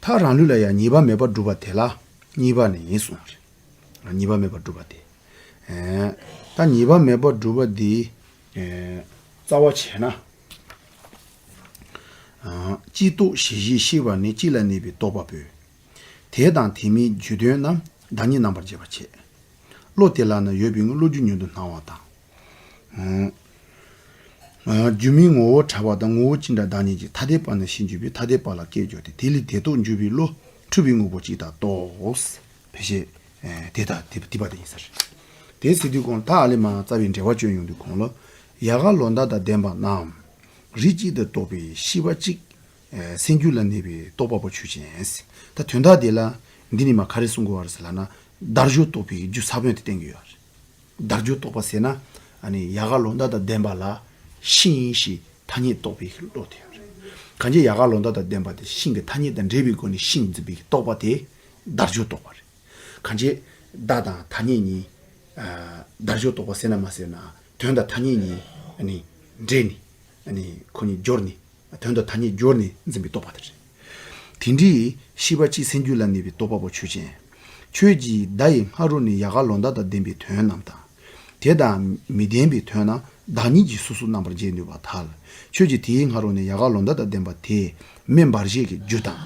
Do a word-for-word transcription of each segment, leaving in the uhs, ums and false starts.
ཐག་རང་ལུགས་ལ་ཡང་ཉེས་པ་མེད་པར་སྒྲུབ་པ་དེ་ལ་གཉིས་པ་ནི་གསུངས་རེད། ཉེས་པ་མེད་པར་སྒྲུབ་པ་དེ། ཨེ། ད་ཉེས་པ་མེད་པར་སྒྲུབ་པ་འདི། ཨེ། རྩ་བ་བྱས་ན། ཨ། སྤྱི་ལྡོག་ཞེས་བྱའི་ཤེས་པ་ནི་སྤྱི་ལ་གནས་པའི་རྟོག་པ་པོས། དེ་དང་དེ་མིན་རྒྱུ་དོན་རྣམས་བདག་ཉིད་རྣམ་པར་འབྱེད་པར་བྱེད། བློ་དེ་ལ་ནི་ཡོད་པའི་བློ་རྒྱུ་ཉིད་དུ་སྣང་བ་དང་། ཨ། རྒྱུ་མིན་ངོ་བོར་ཕྲལ་བ་དང་། ངོ་བོ་ཅི་འདྲ་བདག་ཉིད་ཀྱི། ཐ་དད་པ་ནི་ཤེས་འགྱུར་བས། ཐ་དད་པ་ལ་སྐྱེ་སྦྱོར་ཏེ། དེ་ལས་དེ་རྟོག་འགྱུར་བའི་བློ། འཁྲུལ་པའི་དངོས་པོ་གཅིག་ལྟར་རྟོགས། ཕལ་ཆེར། ཨེ། དེ་ལྟར་དེ་དེ་པ་དེ་ཡིན་ས་རེད། དེ་ཟེར་དུས་གོང་ལ་ད་ཨ་ལེ་མ་རྩ་བའི་འགྲེལ་པ་བསྐྱོན་ཡོང་དུས་གོང་ལ། ཡལ་ག་ལོ་འདབ་དང་ལྡན་པ་རྣམས། རིགས་གཅིག་ཏུ་རྟོགས་པའི་ཤེས་པ་གཅིག་ཨེ། སེམས་རྒྱུད་ལ་གནས་པའི་རྟོག་པ་པོ་ཆོས་ཅན། ད་དོན་དག་དེ་ལ་འདི་ནི་མ་ག་རེ་གསུང་དགོས་པ་རེད་ཟེར་ལབ་ན། དལ་འབྱོར་རྟོག་པའི་རྒྱུ་ས་བོན་དེ་བསྟན་གྱི་ཡོད་རེད། དལ་འབྱོར་རྟོག་པ་ཟེར་ན། ཨ་ནི་ཡལ་ག་ལོ་འདབ་དང་ལྡན་པ་ལ་ཤིང་ཡིན་ཞེས་ཐ་སྙད་རྟོགས་པའི་བློ་དེ་ཡོད་རེད། གང་ཅི་ཡལ་ག་ལོ་འདབ་དང་ལྡན་པ་དེ་ཤིང་གི་ཐ་སྙད་དང་འབྲེལ་བའི་སྒོ་ནས་ཤིང་འཛིན་པའི་རྟོག་པ་དེ་དལ་འབྱོར་རྟོག་པ་རེད། གང་ཅི་བརྡ་དང་ཐ་སྙད་གཉིས། ཨ། དལ་འབྱོར་རྟོག་པ་ཟེར་ན་མ་ཟེར་ན། དོན་དང་ཐ་སྙད་གཉིས་ཨ་ནི་འདྲེས་ནས། ཨ་ནི་ཁོ་གཉིས་སྦྱོར་ནས། དོན་དང་ཐ་སྙད་སྦྱོར་ནས་འཛིན་པའི་རྟོག་པ་དེ་རེད། དེ་འདྲའི་ཤེས་པ་གཅིག་སེམས་རྒྱུད་ལ་གནས་པའི་རྟོག་པ་པོ་ཆོས་ཅན། ཁྱོད་ཀྱིས་མདའ་ཡི་སྔ་རོལ་ནས་ཡལ་ག་ལོ་འདབ་དང་ལྡན་པའི་དོན་རྣམས་དང་། དེ་དང་མི་ལྡན་པའི་དོན་རྣམས་བདག་ཉིད་ཀྱིས་སོ་སོར་རྣམ་པར་འབྱེད་ནུས་པར་ཐལ། ཁྱོད་ཀྱིས་དེའི་སྔ་རོལ་ནས་ཡལ་ག་ལོ་འདབ་དང་ལྡན་པ་དེ་མེ་འབར་བྱེད་ཀྱི་རྒྱུ་དང་།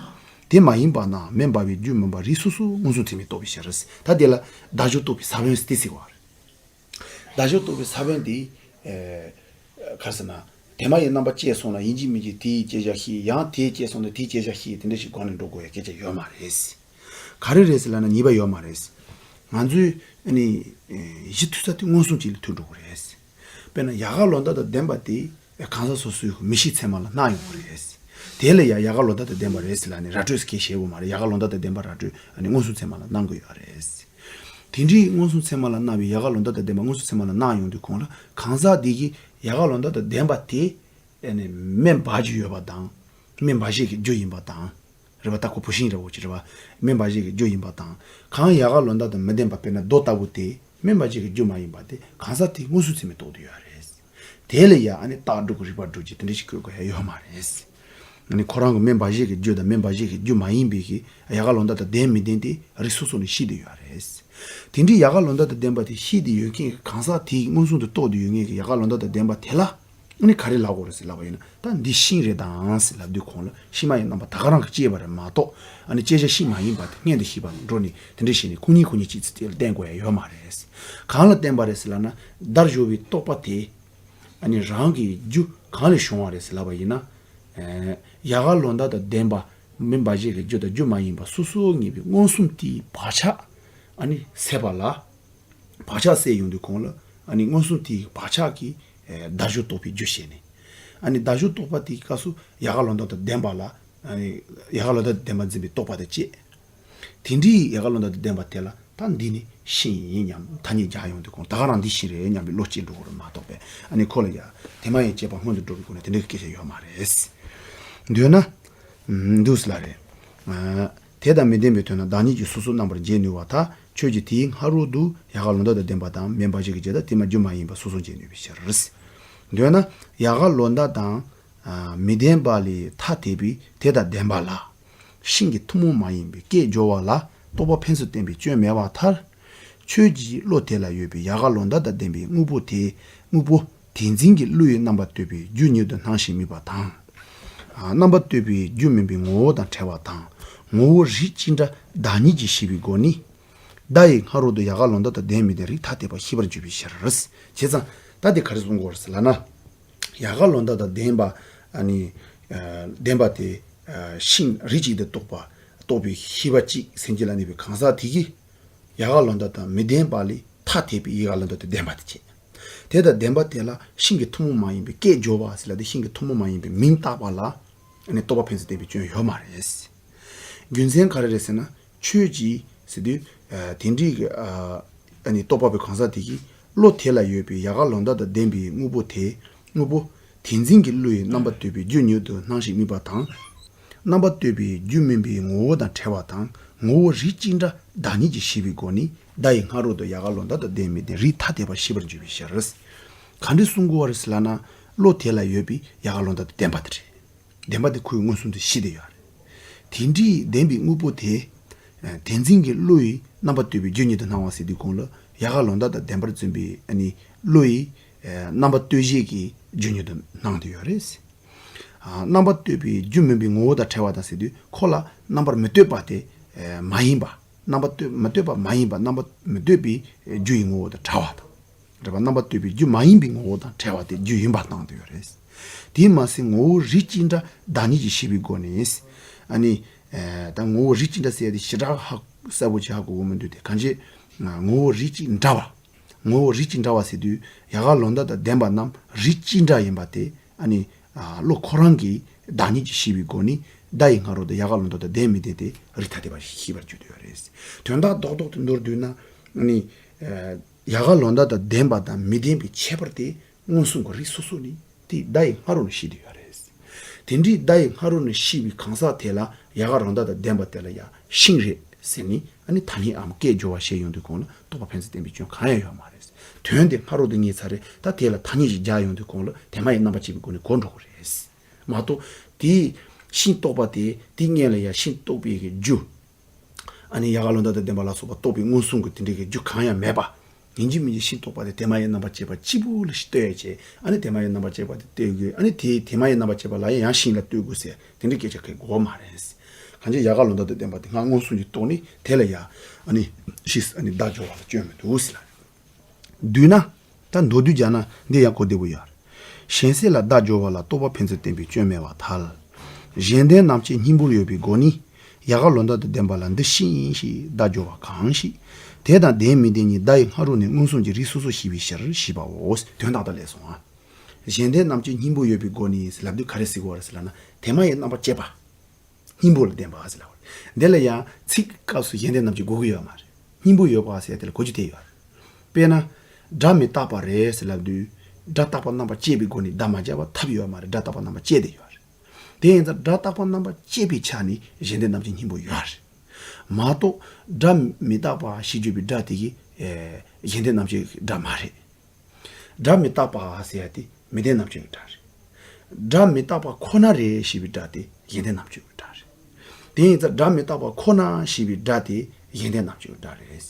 དེ་མ་ཡིན་པ་ན་མེ་འབར་བའི་རྒྱུ་མིན་པར་རིགས་སོ་སོར་མངོན་སུམ་ཚད་མས་རྟོགས་པའི་ཕྱིར། ད་དེ་ལ་དལ་འབྱོར་རྟོག་པའི་ས་བོན་ཟེར་དེ་ཟེར་བ་རེད། དལ་འབྱོར་རྟོག་པའི་ས་བོན་དེ། ཨེ། ག་རེ་ཟེར་ན། དེ་མ་ཡི་རྣམ་པ་སྐྱེས་སོང་ན་ཡིན་གཅིག་མིན་གཅིག་དེའི་སྐྱེ་བྱ་ཤེས། ཡང་དེའི་སྐྱེས་སོང་ན་དེའི་སྐྱེ་བྱ་ཤེས། དེ་འདྲ་ཞིག་གོང་ནས་འགྲོ་དགོས་ཡ་སྐད་ཆ་ཡོད་མ་རེད། ག་རེ་རེད་ཟེར་ལབ་ན་ཉེས་པ་ཡོད་མ་རེད། ང་ཚོས་ཨ་ནི་གཞི་མཐུད་ས་དེ་མངོན་སུམ་གཅིག་ལ་མཐུད་འགྲོ་དགོས་རེད། དཔེར་ན་ཡལ་ག་ལོ་འདབ་དང་ལྡན་པ་དེ་གང་ཟག་སོ་སོའི་མིག་ཤེས་ཚད་མ་ལ་སྣང་ཡོང་གི་རེད། དེ་ལ་ཡང་ཡལ་ག་ལོ་འདབ་དང་ལྡན་པ་རེད་ཟེར་ལབ་ནས་ར་སྤྲོད་ཟེར་མཁན་བྱེད་དགོས་མ་རེད། ཡལ་ག་ལོ་འདབ་དང་ལྡན་པ་ར་སྤྲོད་ཨ་ནི་མངོན་སུམ་ཚད་མ་ལ་སྣང་གི་ཡོད་རེད། དེ་འདྲའི་མངོན་སུམ་ཚད་མ་ལ་སྣང་བའི་ཡལ་ག་ལོ་འདབ་དང་ལྡན་པ་མངོན་སུམ་ཚད་མ་ལ་སྣང་ཡོང་དུས་གོང་ལ་གང་ཟག་དེ་གིས་ཡལ་ག་ལོ་འདབ་དང་ལྡན་པ་དེ་ཨ་ནི་མེ་འབར་རྒྱུ་ཡོད་པ་དང་། མེ་འབར་བྱེད་ཀྱི་རྒྱུ་ཡིན་པ་དང་། རེད་པ། ད་ཁོ་བུད་ཤིང་རེད་པ། འོ་ཅི་རེད་པ། མེ་འབར་བྱེད་ཀྱི་རྒྱུ་ཡིན་པ་དང་། གང་ཡལ་ག་ལོ་འདབ་དང་མི་ལྡན་པ་དཔེར་ན་རྡོ་ལྟ་བུ་དེ་མེ་འབར་བྱེད་ཀྱི་རྒྱུ་མ་ཡིན་པ་དེ་གང་ཟག་དེས་མངོན་སུམ་ཚད་མས་རྟོགས་བསྡད་ཡོད་རེད། དེ་ལ་ཡང་ཨ་ནི་རྟགས་སྒྲུབ་ཀྱི་རིགས་པ་སྒྲུབ་ཀྱི་དེ་འདྲ་ཞིག་དགོས་དགོས་ཡ་ཡོད་མ་རེད། ཨ་ནི་ཁོ་རང་གི་མེ་འབར་བྱེད་ཀྱི་རྒྱུ་དང་མེ་འབར་བྱེད་ཀྱི་རྒྱུ་མ་ཡིན་པའི་གི་ཡལ་ག་ལོ་འདབ་དང་ལྡན་མི་ལྡན་དེ་རིགས་སོ་སོ་ནས་ཤེས་བསྡད་ཡོད་རེད། དེ་འདྲའི་ཡལ་ག་ལོ་འདབ་དང་ལྡན་པ་དེ་ཤེས་བསྡད་ཡོད་མཁན་གྱི་གང་ཟག་དེས་མངོན་སུམ་དུ་རྟོགས་བསྡད་ཡོད་མཁན་གྱི་ཡལ་ག་ལོ་འདབ་དང་ལྡན་པ་དེ་ལ། ཨ་ནི་ག་རེ་ལབ་དགོས་རེད་ཟེར་ལབ་པ་ཡིན་ན། ད་འདི་ཤིང་རེད་དང་ཟེར་ལབ་དུས་གོང་ལ་ཤིང་མ་ཡི་རྣམ་པ་ད་ག་རང་གིས་སྐྱེས་པ་རེད་མ་གཏོགས། ཨ་ནི་སྐྱེ་བྱ་ཤིང་མ་ཡིན་པ་དེ་སྔོན་དུ་ཤེས་པ་ནས་འགྲོ་ནས་དེ་འདྲ་བྱས་ནས་ཁོ་གཉིས་ཁོ་གཉིས་གཅིག་ཙི་ཏི་ལ་བསྟན་དགོས་ཡ་ཡོད་མ་རེད། གང་ལ་བརྟེན་པ་རེད་ཟེར་ལབ་ན། དལ་འབྱོར་བའི་རྟོག་པ་དེ་ཨ་ནི་རང་གི་རྒྱུ་གང་ལས་བྱུང་བ་རེད་ཟེར་ལབ་པ་ཡིན་ན། ཨེ། ཡལ་ག་ལོ་འདབ་དང་ལྡན་པ་མེ་འབར་བྱེད་ཀྱི་རྒྱུ་དང་རྒྱུ་མ་ཡིན་པ་སོ་སོར་ངེས་པའི་མངོན་སུམ་དེའི་བག་ཆགས་ཨ་ནི་སད་པ་ལ། བག་ཆགས་སད་ཡོང་དུས་གོང་ལ་ཨ་ནི་མངོན་སུམ་དེའི་བག་ཆགས་ཀྱིས་ཨེ་དལ་འབྱོར་རྟོག་པའི་རྒྱུ་བྱས་ནས། ཨ་ནི་དལ་འབྱོར་རྟོག་པ་དེའི་སྐབས་སུ་ཡལ་ག་ལོ་འདབ་དང་ལྡན་པ་ལ། ཨ་ནི་ཡལ་ག་ལོ་འདབ་དང་ལྡན་པ་འཛིན་པའི་རྟོག་པ་དང་བཅས། དེ་འདྲའི་ཡལ་ག་ལོ་འདབ་དང་ལྡན་པ་དེ་ལ་ད་འདི་ནི་ཤིང་ཡིན་སྙམ་ཐ་སྙད་རྒྱག་ཡོང་དུས་གོང་ད་ག་རང་འདི་ཤིང་རེད་སྙམ་པའི་བློ་སྐྱེ་འགྲོ་གི་རེད་མ་གཏོགས་པས། ཨ་ནི་ཁོ་ལ་ཡ་དེ་མ་ཡི་སྐྱེས་པ་སྔོན་དུ་འགྲོ་བའི་སྒོ་ནས་དེ་འདྲའི་སྐད་ཆ་ཡོད་མ་རེད། འདོད་ན། འདུག་སེ་ལ་རེད། ཨ། དེ་དང་མི་ལྡན་པའི་དོན་ལ་བདག་ཉིད་ཀྱིས་སོ་སོར་རྣམ་པར་འབྱེད་ནུས་པར་ཐལ། ཁྱོད་ཀྱིས་དེའི་སྔ་རོལ་དུ་ཡལ་ག་ལོ་འདབ་དང་ལྡན་པ་དང་མེ་འབར་བྱེད་ཀྱི་རྒྱུ་དང་དེ་མ་རྒྱུ་མ་ཡིན་པ་སོ་སོར་འབྱེད་ནུས་པའི་ཕྱིར། འདོད་ན། ཡལ་ག་ལོ་འདབ་དང་། ཨ། མི་ལྡན་པ་ལས་ཐ་དད་པའི་དེ་དང་ལྡན་པ་ལ། ཤིང་གི་ཐུན་མོང་མ་ཡིན་པའི་སྐད་སྦྱོར་བ་ལ་རྟོག་པ་ཕན་ཚུན་བརྟེན་པའི་སྐྱོན་མེད་པར་ཐལ། ཁྱོད་ཀྱིས་བློ་དེ་ལ་ཡོད་པའི་ཡལ་ག་ལོ་འདབ་དང་ལྡན་པའི་དངོས་པོ་དེ། དངོས་པོ་དེ་འཛིན་གྱི་བློ་ཡིས་རྣམ་པར་གཏོད་པའི་རྒྱུ་ཉིད་དུ་སྣང་ཞིང་དམིགས་པ་དང་། ཨ། རྣམ་པར་གཏོད་པའི་རྒྱུ་མིན་པའི་ངོ་བོ་དང་བྲལ་བ་དང་། ངོ་བོ་རིགས་གཅིག་འདྲ་བདག་ཉིད་ཀྱིས་ཤེས་པའི་སྒོ་ནས། མདའ་ཡི་སྔ་རོལ་དུ་ཡལ་ག་ལོ་འདབ་དང་ལྡན་མི་ལྡན་རིགས་ཐ་དད་པ་ཤེས་པར་འགྱུར་བའི་ཕྱིར། བྱས་ཙང་ད་དེ་ག་རེ་གསུང་གི་ཡོད་རེད་ཟེར་ལབ་ན། ཡལ་ག་ལོ་འདབ་དང་ལྡན་པ། ཨ་ནི། ཨ། ལྡན་པ་དེ། ཨ། ཤིང་རིགས་གཅིག་ཏུ་རྟོགས་པ། རྟོགས་པའི་ཤེས་པ་གཅིག་སེམས་ཅན་ལ་གནས་པའི་གང་ཟག་དེ་གིས། ཡལ་ག་ལོ་འདབ་དང་མི་ལྡན་པ་ལས་ཐ་དད་པའི་ཡལ་ག་ལོ་འདབ་དང་ལྡན་པ་དེ་བྱས། དེ་དང་ལྡན་པ་དེ་ལ་ཤིང་གི་ཐུན་མོང་མ་ཡིན་པའི་སྐད་སྦྱོར་བ་ཟེར་ལབ་དེ་ཤིང་གི་ཐུན་མོང་མ་ཡིན་པའི་མིང་བཏགས་པ་ལ། ཨ་ནི་རྟོག་པ་ཕན་ཚུན་བརྟེན་པའི་སྐྱོན་ཡོད་མ་རེད། རྒྱུ་མཚན་ག་རེ་རེད་ཟེར་ན། ཁྱོད་ཀྱིས་ཟེར་དུས། ཨ། དེ་འདྲའི་གི། ཨ། ཨ་ནི་རྟོག་པ་པོའི་གང་ཟག་དེ་གིས་བློ་དེ་ལ་ཡོད་པའི་ཡལ་ག་ལོ་འདབ་དང་ལྡན་པའི་དངོས་པོ་དེ། དངོས་པོ་དེ་འཛིན་གྱི་བློ་ཡིས་རྣམ་པར་གཏོད་པའི་རྒྱུ་ཉིད་དུ་སྣང་ཞིང་དམིགས་པ་དང་། རྣམ་པར་གཏོད་པའི་རྒྱུ་མིན་པའི་ངོ་བོ་དང་བྲལ་བ་དང་། ངོ་བོ་རིགས་གཅིག་འདྲ་བདག་ཉིད་ཀྱིས་ཤེས་པའི་སྒོ་ནས་མདའ་ཡི་སྔ་རོལ་དུ་ཡལ་ག་ལོ་འདབ་དང་ལྡན་མི་ལྡན་རིགས་ཐ་དད་པ་ཤེས་པར་འགྱུར་བའི་ཕྱིར། ག་འདྲ་གསུང་དགོས་པ་རེད་ཟེར་ལབ་ན། བློ་དེ་ལ་ཡོད་པའི་ཡལ་ག་ལོ་འདབ་དང་ལྡན་པ་དེ་རེད། ལྡན་པ་དེ་ཁོས་མངོན་སུམ་དུ་ཤེས་བསྡད་ཡོད་རེད། དེ་འདྲའི་ལྡན་པའི་དངོས་པོ་དེ། དེ་འཛིན་གྱི་བློ་ཡིས་རྣམ་པ་གཏོད་པའི་རྒྱུ་ཉིད་དུ་སྣང་བ་ཟེར་དུས་གོང་ལ་ཡལ་ག་ལོ་འདབ་དང་ལྡན་པར་འཛིན་པའི་ཨ་ནི་བློ་ཡིས་རྣམ་པ་གཏོད་བྱེད་ཀྱི་རྒྱུ་ཉིད་དུ་སྣང་དུ་ཡོད་རེད། རྣམ་པ་གཏོད་པའི་རྒྱུ་མིན་པའི་ངོ་བོ་དང་བྲལ་བ་དང་ཟེར་དུས་ཁོ་ལ་རྣམ་པར་མི་གཏོད་པ་དེ་མ་ཡིན་པ། རྣམ་པ་གཏོད་མི་གཏོད་པ་མ་ཡིན་པ། རྣམ་པ་མི་གཏོད་པའི་རྒྱུ་ཡི་ངོ་བོ་དང་བྲལ་བ་དང་། རེད་པ། རྣམ་པ་གཏོད་པའི་རྒྱུ་མ་ཡིན་པའི་ངོ་བོ་དང་བྲལ་བ་དེ་རྒྱུ་ཡིན་པར་སྟོན་དུ་ཡོད་རེད། དེས་མ་ཟད་ངོ་བོ་རིགས་གཅིག་འདྲ་བདག་ཉིད་ཀྱིས་ཤེས་པའི་སྒོ་ནས། ཨ་ནི། ད་ངོ་བོ་རིགས་གཅིག་འདྲ་ཟེར་ཡ་དེ་ཞེ་དྲག་ཧ་གསལ་པོ་ཅིག་ཧ་གོ་གི་མི་འདུག་སྟེ། གང་ཅི། ངོ་བོ་རིགས་གཅིག་འདྲ་བ། ངོ་བོ་རིགས་གཅིག་འདྲ་བ་ཟེར་དུས་ཡལ་ག་ལོ་འདབ་དང་ལྡན་པ་རྣམས་རིགས་གཅིག་འདྲ་ཡིན་པ་དེ་ཨ་ནི། བློ་ཁོ་རང་གིས་བདག་ཉིད་ཀྱིས་ཤེས་པའི་སྒོ་ནས་མདའ་ཡི་སྔ་རོལ་དུ་ཡལ་ག་ལོ་འདབ་དང་ལྡན་མི་ལྡན་དེ་རིགས་ཐ་དད་པ་ཞིག་ཤེས་པར་གྱུར་ཏེ་ཡོད་རེད། དོན་དག་རྡོག་རྡོག་ཏུ་མདོར་བསྡུས་ན། ཨ་ནི། ཡལ་ག་ལོ་འདབ་དང་ལྡན་པ་དང་མི་ལྡན་པའི་ཁྱད་པར་དེ་མངོན་སུམ་གྱི་རིགས་སོ་སོ་ནས་དེ་མདའ་ཡི་སྔ་རོལ་ནས་ཤེས་ཏེ་ཡོད་རེད། དེ་འདྲའི་མདའ་ཡི་སྔ་རོལ་ནས་ཤེས་པའི་གང་ཟག་དེ་ལ་ཡལ་ག་ལོ་འདབ་དང་ལྡན་པ་དེ་ལ་ཡང་ཤིང་རེད་ཟེར་ནས་ཨ་ནི་ཐ་སྙད་འམ་སྐད་སྦྱོར་བ་བྱས་ཡོང་དུས་གོང་ལ་རྟོག་པ་ཕན་ཚུན་བརྟེན་པའི་སྐྱོན་གང་ཡང་ཡོད་མ་རེད། དོན་དེ་སྔ་རོལ་དུ་ངེས་ཚར་རེད། ད་དེ་ལ་ཐ་སྙད་ཅིག་སྦྱར་ཡོང་དུས་གོང་ལ་དེ་མ་ཡི་རྣམ་པར་དཔྱད་པའི་སྒོ་ནས་གོ་འགྲོ་གི་རེད། མ་གཏོགས་དེའི་ཤིང་རྟོག་པ་དེ་དེ་སྔོན་ལ་ཡང་ཤིང་རྟོག་པའི་གི་རྒྱུ། ཨ་ནི་ཡལ་ག་ལོ་འདབ་དང་ལྡན་པ་ལ་སོགས་པ་རྟོགས་པའི་མངོན་སུམ་གྱི་དེ་འདྲའི་གི་རྒྱུ་གང་ཡང་མེད་པ། ཡིན་གཅིག་མིན་གཅིག་ཤིང་རྟོག་པ་དེ་དེ་མ་ཡི་རྣམ་པར་དཔྱད་པ་གཅིག་པུ་ལ་ཞིག་ལྟོས་ཡ་བྱས། ཨ་ནི་དེ་མ་ཡི་རྣམ་པར་དཔྱད་པ་དེ་ལྟོས་དགོས། ཨ་ནི་དེ་དེ་མ་ཡི་རྣམ་པར་དཔྱད་པ་ལ་ཡང་ཡང་ཤིང་ལ་ལྟོས་དགོས་ཟེར་དེ་འདྲའི་སྐད་ཆ་གང་ཡང་གོ་མ་རེད། གང་ཅི་ཡལ་ག་ལོ་འདབ་དང་ལྡན་པ་དེ་སྔར་མངོན་སུམ་གྱིས་རྟོགས་ནས་དེ་ལ་ཡང་ཨ་ནི་ཤིས་ཨ་ནི་མདའ་སྦྱོར་བ་ལ་སྐྱོན་མི་འདུག་ཟེར་ལ། བསྡུས་ན། ད་མདོར་བསྡུས་བྱས་ན་འདི་ཡང་གོ་བདེ་པོ་ཡོད། གཞན་སེལ་ལ་བརྡ་སྦྱོར་བ་ལ་རྟོག་པ་ཕན་ཚུན་བརྟེན་པའི་སྐྱོན་མེད་པར་ཐལ། གཞན་ལྡན་རྣམ་དཔྱད་སྙིང་པོར་ཡོད་པའི་སྒོ་ནས། ཡལ་ག་ལོ་འདབ་དང་ལྡན་པ་ལ་འདི་ཤིང་ཡིན་ཞེས་བརྡ་སྦྱོར་བ་གང་ཞིག་དེ་དང་ལྡན་མི་ལྡན་གཉིས་བརྡ་ཡི་སྔ་རོལ་ནས་མངོན་སུམ་གྱིས་རིགས་སོ་སོར་ཤེས་པའི་ཕྱིར་ཞེས་པའོ། དོན་དག་ད་ལས་སོང་ཨ། གཞན་ལྡན་རྣམ་དཔྱད་སྙིང་པོར་ཡོད་པའི་སྒོ་ནས་ལབ་དུས་ག་རེ་ཟེར་གྱི་ཡོད་རེད་ཟེར་ལབ་ན་དེ་མ་ཡི་རྣམ་པར་དཔྱད་པ། སྙིང་པོ་ལ་ལྡན་པ་ཟེར་ལབ་པ་རེད། འདི་ལ་ཡང་ཚིག་གི་སྐབས་སུ་གཞན་ལྡན་རྣམ་དཔྱད་དགོས་ཀྱི་ཡོད་མ་རེད། སྙིང་པོ་ཡོད་པ་ཟེར་དེ་ལ་གོ་རྒྱུ་དེ་ཡོད་རེད། དཔེར་ན། སྒྲ་མི་རྟག་པ་རེད་ཟེར་ལབ་དུས། སྒྲ་རྟག་པ་རྣམ་པར་དཔྱད་པའི་སྒོ་ནས་བརྡ་མ་སྦྱར་བར་ཐབས་ཡོད་མ་རེད། སྒྲ་རྟག་པ་རྣམ་པར་དཔྱད་དེ་ཡོད་རེད། དེ་ཡིན་ཙང་སྒྲ་རྟག་པ་རྣམ་པར་དཔྱད་པའི་ཆ་ནས་གཞན་ལྡན་རྣམ་དཔྱད་སྙིང་པོ་ཡོད་རེད། མ་གཏོགས་སྒྲ་མི་རྟག་པ་ཞེས་བརྗོད་པའི་སྒྲ་དེ་གི་གཞན་ལྡན་རྣམ་དཔྱད་སྒྲ་མ་རེད། སྒྲ་མི་རྟག་པ་ཟེར་ཡ་དེ་མི་ལྡན་རྣམ་དཔྱོད་ཀྱི་སྒྲ་རེད། སྒྲ་མི་རྟག་པ་ཁོ་ན་རེད་ཞེས་པའི་སྒྲ་དེ་གཞན་ལྡན་རྣམ་དཔྱོད་ཀྱི་སྒྲ་རེད། དེ་ཡིན་ཙང་སྒྲ་མི་རྟག་པ་ཁོ་ན་ཞེས་པའི་སྒྲ་དེ་གཞན་ལྡན་རྣམ་དཔྱོད་ཀྱི་སྒྲ་རེད།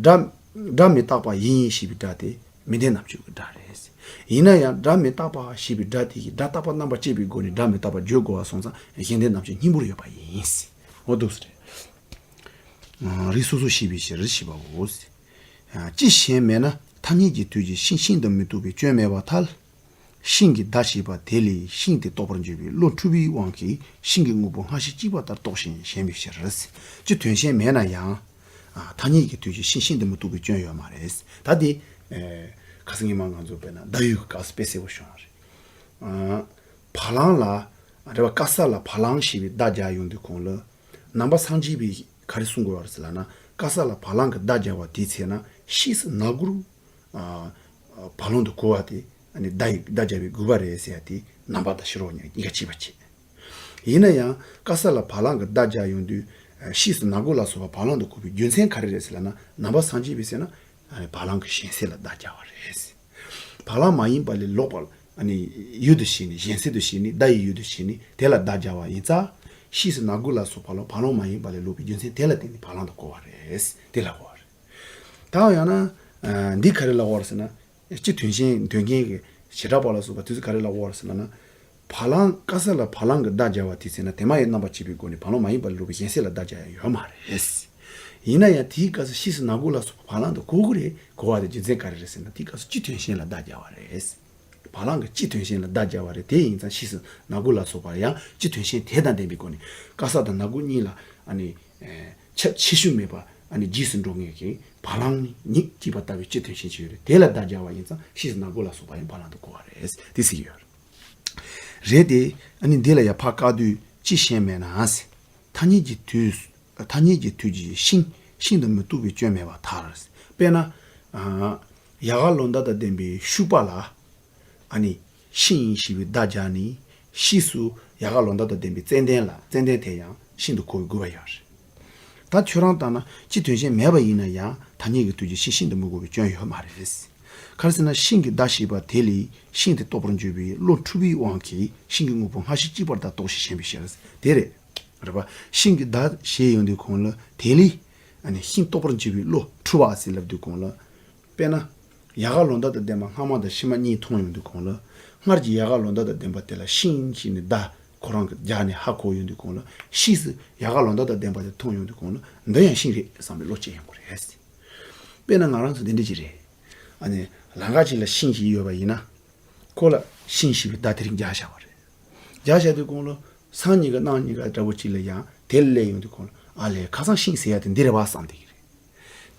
སྒྲ་སྒྲ་མི་རྟག་པ་ཡིན་ཞེས་པའི་སྒྲ་དེ་མི་ལྡན་རྣམ་དཔྱོད་ཀྱི་སྒྲ་རེད། ཡིན་ན་ཡང་སྒྲ་མི་རྟག་པ་ཞེས་པའི་སྒྲ་དེ་གིས་སྒྲ་རྟག་པ་རྣམ་པར་དཔྱད་པའི་སྒོ་ནས་སྒྲ་མི་རྟག་པ་བརྗོད་དགོས་པ་སོང་ཙང་གཞན་ལྡན་རྣམ་དཔྱོད་སྙིང་པོར་ཡོད་པ་ཡིན། འོ་འདུག་སེ་རེད། རིགས་སོ་སོར་ཤེས་པའི་ཕྱིར་ཞེས་པའོ། ཅི་གཞན་མེད་ན་ཐ་སྙད་ཀྱི་དུས་ཀྱི་ཤིང་ཤིན་ཏུ་མི་རྟོགས་པའི་སྐྱོན་མེད་པར་ཐལ། ཤིང་གི་བརྡ་ཤེས་པ་དེ་ལས་ཤིང་དེ་རྟོགས་པར་འགྱུར་བའི་བློ་འཁྲུལ་པའི་དབང་གིས་ཤིང་གི་དངོས་པོ་སྔ་ཕྱི་གཅིག་པ་ལྟར་རྟོགས་ཤིང་ཞེན་པའི་ཕྱིར། ཅི་དོན་གཞན་མེད་ན་ཡང་། ཐ་སྙད་ཀྱི་དུས་ཀྱི་ཤིང་ཤིན་ཏུ་མི་རྟོགས་པའི་སྐྱོན་ཡོད་མ་རེད། ད་དེ། ཁ་སང་ཉི་མ་ང་ཚོ་དཔེར་ན་ཟླ་འོད་ཀྱི་སྐབས་སུ་དཔེ་གསལ་པོ་བྱུང་བ་རེད། བ་ལང་ལ། རེད་བ། དཀར་ས་ལ་བ་ལང་ཞེས་པའི་བརྡ་སྦྱར་ཡོང་དུས་གོང་ལ། ནང་པ་སངས་རྒྱས་པས་ག་རེ་གསུང་དགོས་པ་རེད་ཟེར་ལབ་ན། དཀར་ས་ལ་བ་ལང་གི་བརྡ་སྦྱར་བ་དེའི་ཚེ་ན་ཕྱིས་སུ་ནག་གུར། བ་ལང་དུ་གོ་བ་དེ་ནི་བརྡ་ཡི་བརྡ་སྦྱར་བའི་དགོས་པ་རེད་ཟེར་ཡ་དེ་ནང་པ་དང་ཕྱི་རོལ་གཉིས་ཀ་གཅིག་པ་བྱེད། ཡིན་ན་ཡང་དཀར་ས་ལ་བ་ལང་གི་བརྡ་སྦྱར་ཡོང་དུས། ཕྱིས་སུ་ནག་གུར་ལ་སོགས་པ་བ་ལང་དུ་གོ་བའི་རྒྱུ་མཚན་ག་རེ་རེད་ཟེར་ལབ་ན། ནང་པ་སངས་རྒྱས་པས་ཟེར་ན། བ་ལང་གི་གཞན་སེལ་ལ་བརྡ་སྦྱར་བ་རེད། བ་ལང་མ་ཡིན་པ་ལས་ལོག་པ་ནི་ཡུལ་དུ་བྱས་ནས་གཞན་སེལ་དུ་བྱས་ནས་བརྡ་ཡི་ཡུལ་དུ་བྱས་ནས་དེ་ལ་བརྡ་སྦྱར་བ་ཡིན་ཙང་། ཕྱིས་སུ་ནག་གུར་ལ་སོགས་པ་ལ་བ་ལང་མ་ཡིན་པ་ལས་ལོག་པའི་རྒྱུ་མཚན་དེ་ལ་བརྟེན་ནས་བ་ལང་དུ་གོ་བ་རེད། དེ་ལ་གོ་བ་རེད། ད་ཡང་ན། འདི་ག་རེ་ལ་གོ་བ་རེད་ཟེར་ན། སྤྱི་དོན་གཞན་དོན་གཞན་གྱི་བྱེ་བྲག་པ་ལ་སོགས་པ་དུས་སུ་ག་རེ་ལ་གོ་བ་རེད་ཟེར་ན། བ་ལང་དཀར་ས་ལ་བ་ལང་གི་བརྡ་སྦྱར་བ་དེ་ཚེ་ན་དེ་མ་ཡི་རྣམ་པར་དཔྱད་པའི་སྒོ་ནས་བ་ལང་མ་ཡིན་པ་ལས་ལོག་པའི་གཞན་སེལ་ལ་བརྡ་སྦྱར་ཡ་ཡོད་མ་རེད། ཡིན་ན་ཡང་དེའི་སྐབས་སུ་ཕྱིས་སུ་ནག་གུར་ལ་སོགས་པ་བ་ལང་དུ་གོ་གི་རེད། གོ་བ་དེ་རྒྱུ་མཚན་ག་རེ་རེད་ཟེར་ན་དེའི་སྐབས་སུ་སྤྱི་དོན་གཞན་ལ་བརྡ་སྦྱར་བ་རེད། བ་ལང་གི་སྤྱི་དོན་གཞན་ལ་བརྡ་སྦྱར་བ་རེད། དེ་ཡིན་ཙང་ཕྱིས་སུ་ནག་གུར་ལ་སོགས་པ་ཡང་སྤྱི་དོན་གཞན་དེ་དང་ལྡན་པའི་སྒོ་ནས་དཀར་ས་དང་ནག་གུར་གཉིས་ལ་ཨ་ནི། ཁྱད་ཆེ་ཤོས་མེད་པ་ཨ་ནི་རྗེས་སུ་འགྲོ་ངེས་ཀྱི་བ་ལང་ཉིད་ཀྱིས་པ་ལྟ་བུའི་སྤྱི་དོན་གཞན་ཅིག་ཡོད་རེད། དེ་ལ་བརྡ་སྦྱར་བ་ཡིན་ཙང་ཕྱིས་སུ་ནག་གུར་ལ་སོགས་པ་ཡང་བ་ལང་དུ་གོ་བ་རེད། དེ་ཟེར་གྱི་ཡོད་རེད། རེད་དེ། ཨ་ནི་འདི་ལ་ཡང་ཕར་བཀག་དུས་ཅི་གཞན་མེད་ན་ཟེར། ཐ་སྙད་ཀྱི་དུས། ཐ་སྙད་ཀྱི་དུས་ཀྱི་ཤིང་ཤིན་ཏུ་མི་རྟོགས་པའི་སྐྱོན་མེད་པར་ཐལ། དཔེར་ན། ཡལ་ག་ལོ་འདབ་དང་ལྡན་པའི་ཤུག་པ་ལ། ཨ་ནི་ཤིང་ཡིན་ཞེས་པའི་བརྡ་སྦྱར་ནས་ཕྱིས་སུ་ཡལ་ག་ལོ་འདབ་དང་ལྡན་པའི་ཙན་དན་ལ་ཙན་དན་དེ་ཡང་ཤིན་ཏུ་གོ་བའི་དགོས་པ་ཡོད་རེད། ད་ཁྱོད་རང་ལྟར་ན་སྤྱི་དོན་གཞན་མེད་པ་ཡིན་ན་ཡང་ཐ་སྙད་ཀྱི་དུས་ཀྱི་ཤིང་ཤིན་ཏུ་མི་གོ་བའི་སྐྱོན་ཡོད་མ་རེད། ག་རེ་ཟེར་ན་ཤིང་གི་བརྡ་ཤེས་པ་དེ་ལས་ཤིང་དེ་རྟོགས་པར་འགྱུར་བའི་བློ་འཁྲུལ་པའི་དབང་གིས་ཤིང་གི་དངོས་པོ་སྔ་ཕྱི་གཅིག་པར་བརྡ་རྟོགས་ཤིང་ཞེན་པའི་ཕྱིར། དེ་རེད། རེད་པ། ཤིང་གི་བརྡ་བྱས་ཡོང་དུས་གོང་ལ་དེ་ལས་ཨ་ནི་ཤིང་རྟོགས་པར་འགྱུར་བའི་བློ་འཁྲུལ་བ་ཟེར་ལབ་དུས་གོང་ལ། དཔེར་ན། ཡལ་ག་ལོ་འདབ་དང་ལྡན་པ་སྔ་མ་དང་ཕྱི་མ་གཉིས་མཐོང་ཡོང་དུས་གོང་ལ། སྔར་གྱི་ཡལ་ག་ལོ་འདབ་དང་ལྡན་པ་དེ་ལ་ཤིང་ཞེས་ནས་བརྡ་ཁོ་རང་གིས་རྒྱག་ནས་ཧ་གོ་ཡོང་དུས་གོང་ལ། ཕྱིས་སུ་ཡལ་ག་ལོ་འདབ་དང་ལྡན་པ་དེ་མཐོང་ཡོང་དུས་གོང་ལ། འདི་ཡང་ཤིང་རེད་བསམ་པའི་བློ་སྐྱེ་ཡོང་གི་རེད། དཔེར་ན་ང་རང་ཚོ་འདི་འདྲ་ཅིག་རེད། ཨ་ནི་ལམ་ཁ་ཅིག་ལ་ཤིང་ཞིག་ཡོད་པ་ཡིན་ན། ཁོ་ལ་ཤིང་ཞེས་པའི་བརྡ་དེ་རིང་རྒྱག་བཞག་པ་རེད། རྒྱག་བཞག་དུས་གོང་ལ་སང་ཉིན་ག་གནངས་ཉིན་ག་འདྲ་བོ་ཅིག་ལ་ཡང་དེ་ལ་སླེབས་ཡོང་དུས་གོང་ལ། ཨ་ལས། ཁ་སང་ཤིང་ཟེར་ཡ་དེ་འདི་རེད་བ་བསམ་བསྡད་ཀྱི་རེད།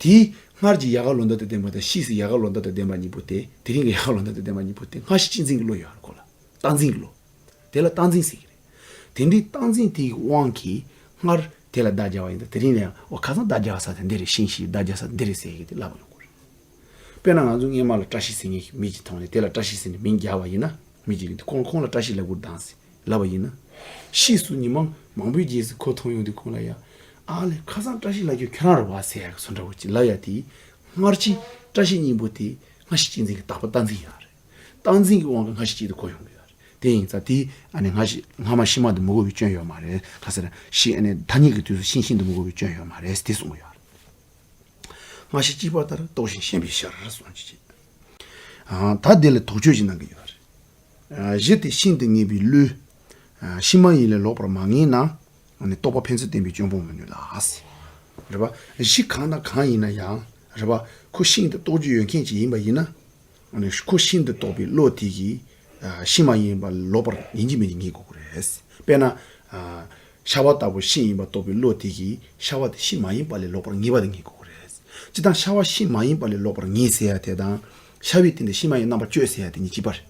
དེས་སྔར་གྱི་ཡལ་ག་ལོ་འདབ་དང་ལྡན་པ་དང་ཕྱིས་སུ་ཡལ་ག་ལོ་འདབ་དང་ལྡན་པ་གཉིས་པོ་དེ། དེ་རིང་གི་ཡལ་ག་ལོ་འདབ་དང་ལྡན་པ་གཉིས་པོ་དེ་སྔ་ཕྱི་གཅེས་འཛིན་གྱི་བློ་ཡོད་རེད་ཁོ་ལ། རྟག་འཛིན་གྱི་བློ། དེ་ལ་རྟག་འཛིན་ཟེར་གྱི་རེད། དེ་འདྲའི་རྟག་འཛིན་དེའི་དབང་གིས་སྔར་དེ་ལ་བརྡ་སྦྱར་བ་ཡིན་ད། དེ་རིང་ལ་ཡང་འོ་ཁ་སང་བརྡ་སྦྱར་ས་དེ་འདི་རེད། ཤིང་ཞེས་བརྡ་སྦྱར་ས་འདི་རེད་ཟེར་གྱི་དེ་ལབ་ཡོང་གི་རེད། དཔེར་ན་ང་ཚོ་སྔས་མ་ལ་བཀྲ་ཤིས་ཟེར་མཁན་ཞིག་མི་གཅིག་མཐོང་ནས་དེ་ལ་བཀྲ་ཤིས་ཟེར་ནས་མིང་རྒྱག་པ་ཡིན་ན། མི་གཅིག་གིས་ཁོང་ཁོང་ལ་བཀྲ་ཤིས་ལབ་དགོས་དང་ཟེར་ལབ་པ་ཡིན་ན། ཕྱིས་སུ་ཉི་མ་མང་པོའི་རྗེས་སུ་ཁོ་མཐོང་ཡོང་དུས་ཁོང་ལ་ཡ། ཨ་ལས། ཁ་སང་བཀྲ་ཤིས་ལབ་རྒྱུ་ཁྱོད་རང་རེད་བ་ཟེར་ཡག་གི་བཟོ་འདྲ་བོ་ཅིག་ལབ་ཡ་དེ། སྔར་གྱི་བཀྲ་ཤིས་སྙིང་པོ་དེ་སྔ་ཕྱི་གཅེས་འཛིན་གྱི་རྟག་པ་རྟག་འཛིན་ཡོད་རེད། རྟག་འཛིན་གྱི་དབང་གིས་སྔ་ཕྱི་གཅིག་ཏུ་གོ་ཡོང་གི་ཡོད་རེད། དེ་ཡིན་ཙང་དེ་ཨ་ནི་སྔ་ཕྱི་སྔ་མ་ཕྱི་མ་དུ་མི་གོ་བའི་སྐྱོན་ཡོད་མ་རེད། ག་ཟེར་ན་ཤིང་ཨ་ནི་ཐ་སྙད་ཀྱི་དུས་སུ་ཤིང་ཤིང་དུ་མི་གོ་བའི་སྐྱོན་ཡོད་མ་རེད་དེ་གསུང་གི་ཡོད་རེད། སྔ་ཕྱི་གཅིག་པ་ལྟར་རྟོགས་ཤིང་ཞེན་པའི་ཕྱིར་གསུངས་ཀྱི། ཨ། ད་དེ་ལ་དོགས་གཅོད་ཅིག་གནང་གི་ཡོད་རེད། ཨ། གཞི་དེ་ཤིང་དུ་ངེས་པའི་བློས། ཨ། ཤིང་མ་ཡིན་ལས་ལོག་པར་མ་ངེས་ན། ཨ་ནི་རྟོག་པ་ཕན་ཚུན་བརྟེན་པའི་སྐྱོན་སྤོང་མི་ནུས་ལ། རེད་པ། གཞི་གང་དང་གང་ཡིན་ན་ཡང་། རེད་པ། ཁོ་ཤིང་དུ་རྟོགས་རྒྱུ་ཡོད་མཁན་ཅིག་ཡིན་པ་ཡིན་ན། ཨ་ནི་ཁོ་ཤིང་དུ་རྟོགས་པའི་བློ་དེ་གིས། ཨ། ཤིང་མ་ཡིན་པ་ལོག་པར་ཡིན་གཅིག་མིན་གཅིག་ངེས་དགོས་ཀྱི་རེད། དཔེར་ན། ཨ། ཤ་བ་ལྟ་བུ་ཤིང་ཡིན་པ་རྟོགས་པའི་བློ་དེ་གིས་ཤ་བ་དེ་ཤིང་མ་ཡིན་པ་ལས་ལོག་པར་ངེས་པ་དེ་ངེས་དགོས་ཀྱི་རེད། སྤྱིར་བཏང་ཤ་བ་ཤིང་མ་ཡིན་པ་ལས་ལོག་པར་ངེས་ཟེར་ཡ་དེ་དང་། ཤ་བའི་སྟེང་དུ་ཤིང་མ་ཡིན་རྣམ་པར་དཔྱོད་ཟེར་ཡ་དེ་གཉིས་གཅིག་པ་རེད།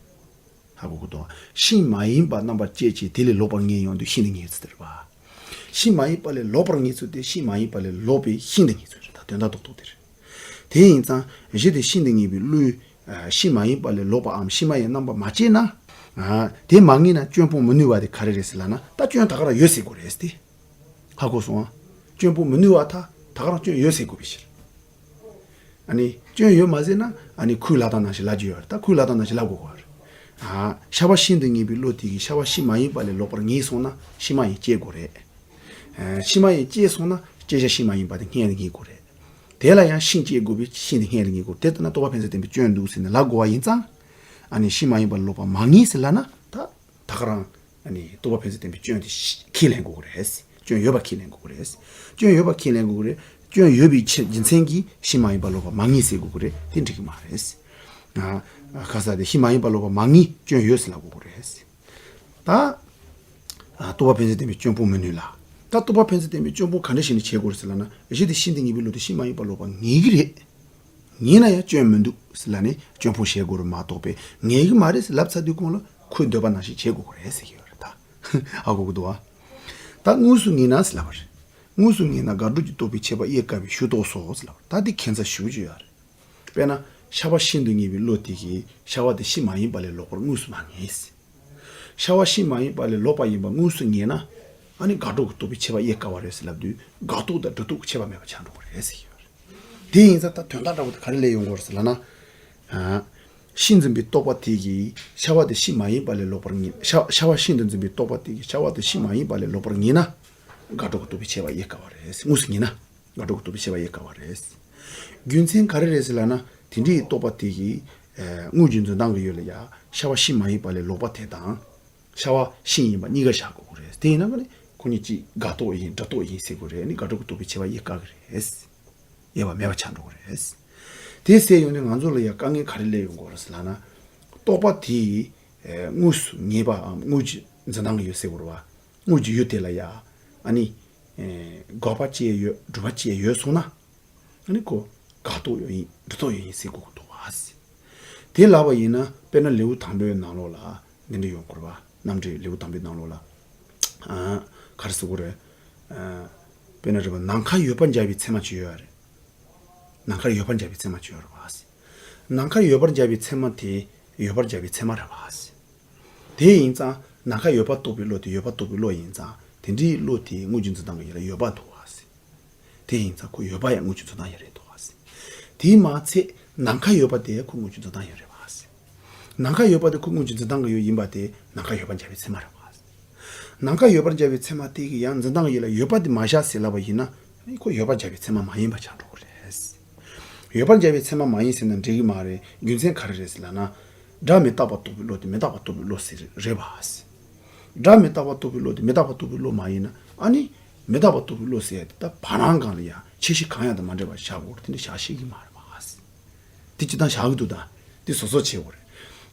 ཧ་གོ་གི་འདུག་ཤིང་མ་ཡིན་པ་རྣམ་པར་དཔྱད་ཅིང་དེ་ལས་ལོག་པར་ངེས་ཡོང་དུས་ཤིང་དེ་ངེས་ཚུལ་དེ་རེད་པ། ཤིང་མ་ཡིན་པ་ལས་ལོག་པར་ངེས་ཚུལ་དེ་ཤིང་མ་ཡིན་པ་ལས་ལོག་པའི་ཤིང་དེ་ངེས་ཚུལ་རེད། ད་དོན་དག་རྡོག་རྡོག་དེ་རེད། དེ་ཡིན་ཙང་གཞི་དེ་ཤིང་དུ་ངེས་པའི་བློས། ཨ། ཤིང་མ་ཡིན་པ་ལས་ལོག་པའམ་ཤིང་མ་ཡིན་རྣམ་པར་མ་དཔྱད་ན། ཨ། དེ་མ་ངེས་ན་སྐྱོན་སྤོང་མི་ནུས་པ་དེ་ག་རེ་རེད་ཟེར་ལབ་ན། ད་སྐྱོན་ད་ག་རང་ཡོད་ཟེར་དགོས་རེད་ཟེར་ཏེ། ཧ་གོ་སོང་ཨ། སྐྱོན་སྤོང་མི་ནུས་པ་ད་ད་ག་རང་སྐྱོན་ཡོད་ཟེར་དགོས་པའི་ཕྱིར། ཨ་ནི་སྐྱོན་ཡོད་མ་ཟེར་ན། ཨ་ནི་ཁོའི་ལབ་སྟངས་ནང་བཞིན་ལབ་རྒྱུ་ཡོད་རེད། ད་ཁོའི་ལབ་སྟངས་ནང་བཞིན་ལབ་དགོས་པ་རེད། ཨ། ཤ་བ་ཤིང་དུ་ངེས་པའི་བློ་དེ་གིས་ཤ་བ་ཤིང་མ་ཡིན་པ་ལས་ལོག་པར་ངེས་སོང་ན་ཤིང་མ་ཡིན་དཔྱད་དགོས་རེད། ཨ། ཤིང་མ་ཡིན་དཔྱད་སོང་ན་དཔྱད་བྱ་ཤིང་མ་ཡིན་པ་དེ་སྔོན་ལ་ངེས་དགོས་རེད། དེ་ལ་ཡང་ཤིང་དཔྱད་དགོས་པས་ཤིང་དེ་སྔོན་ལ་ངེས་དགོས། དེ་ལྟར་ན་རྟོག་པ་ཕན་ཚུན་བརྟེན་པའི་སྐྱོན་འདུག་ཟེར་ནས་ལབ་དགོས་པ་ཡིན་ཙང་། ཨ་ནི་ཤིང་མ་ཡིན་པ་ལོག་པར་མ་ངེས་ཟེར་ལབ་ན་ད། ད་ག་རང་། ཨ་ནི་རྟོག་པ་ཕན་ཚུན་བརྟེན་པའི་སྐྱོན་དེ་ཤི་ཁས་ལེན་དགོས་ཀྱི་རེད། སྐྱོན་ཡོད་པ་ཁས་ལེན་དགོས་ཀྱི་རེད། སྐྱོན་ཡོད་པ་ཁས་ལེན་དགོས་ཀྱི་རེད། སྐྱོན་ཡོད་པའི་ཆེད་རྒྱུ་མཚན་གྱིས་ཤིང་མ་ཡིན་པ་ལོག་པ་མ་ངེས་ཟེར་དགོས་ཀྱི་རེད། དེ་འགྲིག་གི་མ་རེད། ཨ། ཁ་ས་དེ་ཤིང་མ་ཡིན་པ་ལོག་པ་མ་ངེས་སྐྱོན་ཡོད་ཟེར་ལབ་དགོས་ཀྱི་རེད། ད། ཨ། རྟོག་པ་ཕན་ཚུན་བརྟེན་པའི་སྐྱོན་སྤོང་མི་ནུས་ལ། ད་རྟོག་པ་ཕན་ཚུན་བརྟེན་པའི་སྐྱོན་སྤོང་ག་འདྲ་ཞིག་ནས་བྱེད་དགོས་རེད་ཟེར་ལབ་ན། གཞི་དེ་ཤིང་དུ་ངེས་པའི་བློ་དེ་ཤིང་མ་ཡིན་པ་ལོག་པ་ངེས་ཀྱི་རེད། ངེས་ན་ཡང་སྐྱོན་མི་འདུག་ཟེར་ལབ་ནས་སྐྱོན་སྤོང་བྱེད་དགོས་རེད་མ་གཏོགས་པས་ངེས་ཀྱི་མ་རེད་ཟེར་ལབ་ཚར་དུས་གོང་ལ་ཁོའི་འདོད་པ་ནང་བཞིན་བྱེད་དགོས་ཀྱི་རེད་ཟེར་གྱི་ཡོད་རེད་ད། ཧ་གོ་གི་འདུག་བ། ད་དངོས་སུ་ངེས་ན་ཟེར་ལབ་པ་རེད། དངོས་སུ་ངེས་ན་དགག་སྒྲུབ་ཀྱི་རྟོག་པས་ཁྱད་པར་དབྱེ་དཀའ་བའི་ཤུགས་རྟོགས་སོ་ཟེར་ལབ་པ་རེད། ད་འདི་ཁྱད་མཚར་ཞེ་པོ་ཅིག་ཡོད་རེད། དཔེར་ན་ཤ་བ་ཤིང་དུ་ངེས་པའི་བློ་དེ་གིས་ཤ་བ་དེ་ཤིང་མ་ཡིན་པ་ལས་ལོག་པར་དངོས་སུ་མ་ངེས། ཤ་བ་ཤིང་མ་ཡིན་པ་ལས་ལོག་པ་ཡིན་པ་དངོས་སུ་ངེས་ན། ཨ་ནི་དགག་སྒྲུབ་ཀྱི་རྟོག་པས་ཁྱད་པར་དབྱེ་དཀའ་བ་རེད་ཟེར་ལབ་དུས་དགག་རྟོག་དང་སྒྲུབ་རྟོག་གི་ཁྱད་པར་མེད་པ་ཆགས་འགྲོ་གི་རེད་ཟེར་གྱི་ཡོད་རེད། དེ་ཡིན་ཙང་ད་དོན་དག་འདྲ་བོ་དེ་ག་རེ་སླེབས་ཡོང་གི་ཡོད་རེད་ཟེར་ལབ་ན། ཨ། ཤིང་འཛིན་པའི་རྟོག་པ་དེ་གིས་ཤ་བ་དེ་ཤིང་མ་ཡིན་པ་ལས་ལོག་པར་ངེས། ཤ་ཤ་བ་ཤིང་དུ་འཛིན་པའི་རྟོག་པ་དེ་གིས་ཤ་བ་དེ་ཤིང་མ་ཡིན་པ་ལས་ལོག་པར་ངེས་ན། དགག་སྒྲུབ་ཀྱི་རྟོག་པས་ཁྱད་པར་དབྱེ་དཀའ་བ་རེད། དངོས་སུ་ངེས་ན། དགག་སྒྲུབ་ཀྱི་རྟོག་པས་ཁྱད་པར་དབྱེ་དཀའ་བ་རེད། རྒྱུ་མཚན་ག་རེ་རེད་ཟེར་ལབ་ན། དེ་འདྲའི་རྟོག་པ་དེ་གིས། ཨ། དངོས་ཀྱི་འཛིན་སྟངས་ཀྱི་ཡུལ་ལ་ཡ་ཤ་བ་ཤིང་མ་ཡིན་པ་ལས་ལོག་པ་དེ་དང་། ཤ་བ་ཤིང་ཡིན་པ་གཉིས་ཀ་བཞག་དགོས་ཀྱི་རེད། དེ་ཡིན་ན་ག་ནི་ཁོ་གཉིས་གཅིག་དགག་རྟོག་ཡིན་སྒྲུབ་རྟོག་ཡིན་ཟེར་དགོས་རེད། ནི་དགག་སྒྲུབ་ཀྱི་རྟོག་པས་ཁྱད་པར་དབྱེ་དཀའ་གི་རེད། དབྱེ་བ་མེད་པ་ཆགས་འགྲོ་གི་རེད། དེ་ཟེར་ཡོང་དུས་ང་ཚོ་ལ་ཡ་དཀའ་ངལ་ག་རེ་སླེབས་ཡོང་གི་རེད་ཟེར་ལབ་ན། རྟོག་པ་དེ་ཡི་དངོས་སུ་ངེས་པའམ་དངོས་ཀྱི་འཛིན་སྟངས་ཀྱི་ཡུལ་ཟེར་དགོས་རེད་བ། དངོས་ཀྱི་ཡུལ་དེ་ལ་ཡ། ཨ་ནི། འགོག་པ་ཅི་ཡང་ཡོད་སྒྲུབ་པ་ཅི་ཡང་ཡོད་སོང་ན། ཨ་ནི་ཁོ་དགག་རྟོག་ཡང་ཡིན་སྒྲུབ་རྟོག་ཡང་ཡིན་ཟེར་དགོས་ཀྱི་འདུག་བ། དེ་ལབ་པ་ཡིན་ན་དཔེར་ན་ལེའུ་དང་པོའི་ནང་ལོགས་ལ་འདི་འདྲ་ཡོང་གི་རེད་བ། རྣམ་འགྲེལ་ལེའུ་དང་པོའི་ནང་ལོགས་ལ། ཨ། ག་རེ་ཟེར་དགོས་རེད། ཨ། དཔེར་ན་རེད་བ། ནམ་མཁའ་ཡོད་པར་སྦྱར་བའི་ཚད་མ་ཅིག་ཡོད་རེད། ནམ་མཁའ་ཡོད་པར་སྦྱར་བའི་ཚད་མ་ཅིག་ཡོད་རེད་བ། ནམ་མཁའ་ཡོད་པར་སྦྱར་བའི་ཚད་མ་དེ་ཡོད་པར་སྦྱར་བའི་ཚད་མ་རེད་བ། དེ་ཡིན་ཙང་ནམ་མཁའ་ཡོད་པ་རྟོགས་པའི་བློ་དེ་ཡོད་པ་རྟོགས་པའི་བློ་ཡིན་ཙང་དེ་འདྲའི་བློ་དེ་དངོས་ཀྱི་འཛིན་སྟངས་ཀྱི་ཡུལ་ལ་ཡོད་པ་འདུག་བ། དེ་ཡིན་ཙང་ཁོ་ཡོད་པ་ཡང་དངོས་ཀྱི་འཛིན་སྟངས་ཡང་རེད་འདུག་བ། དེས་མ་ཚད་ནམ་མཁའ་ཡོད་པ་དེ་ཁོ་དངོས་ཀྱི་འཛིན་སྟངས་ཡང་རེད་བ། ནམ་མཁའ་ཡོད་པ་དེ་ཁོ་དངོས་ཀྱི་འཛིན་སྟངས་ཀྱི་ཡུལ་ཡིན་པ་དེ་ནམ་མཁའ་ཡོད་པར་སྦྱར་བའི་ཚད་མ་རེད་བ། ནམ་མཁའ་ཡོད་པར་སྦྱར་བའི་ཚད་མ་དེ་གི་ཡང་འཛིན་སྟངས་ཡོད་ལ་ཡོད་པ་དེ་མ་བཞག་ཟེར་ལབ་པ་ཡིན་ན་ཁོ་ཡོད་པར་སྦྱར་བའི་ཚད་མ་མ་ཡིན་པ་ཆགས་འགྲོ་གི་རེད། ཡོད་པར་སྦྱར་བའི་ཚད་མ་མ་ཡིན་ཟེར་ན་འགྲིག་གི་མ་རེད། རྒྱུ་མཚན་ག་རེ་རེད་ཟེར་ལབ་ན། སྒྲ་མི་རྟག་པ་རྟོགས་པའི་བློ་དེ་མི་རྟག་པ་རྟོགས་པའི་བློ་ཟེར་རེད་པ། སྒྲ་མི་རྟག་པ་རྟོགས་པའི་བློ་དེ་མི་རྟག་པ་རྟོགས་པའི་བློ་མ་ཡིན་ན་ཨ་ནི་མི་རྟག་པ་རྟོགས་པའི་བློ་ཟེར་ཡ་དེ་ད་བར་སྣང་སྒང་ལ་ཡང་ཁྱད་གཞི་གང་ཡང་དང་མ་འདྲེས་པར་བཞག་དགོས་རེད། དེ་འདྲ་བཞག་ཤེས་ཀྱི་མ་རེད་པ། དེ་སྤྱིར་བཏང་བཞག་གི་འདུག་ད་དེ་སོ་སོ་བྱེད་དགོས་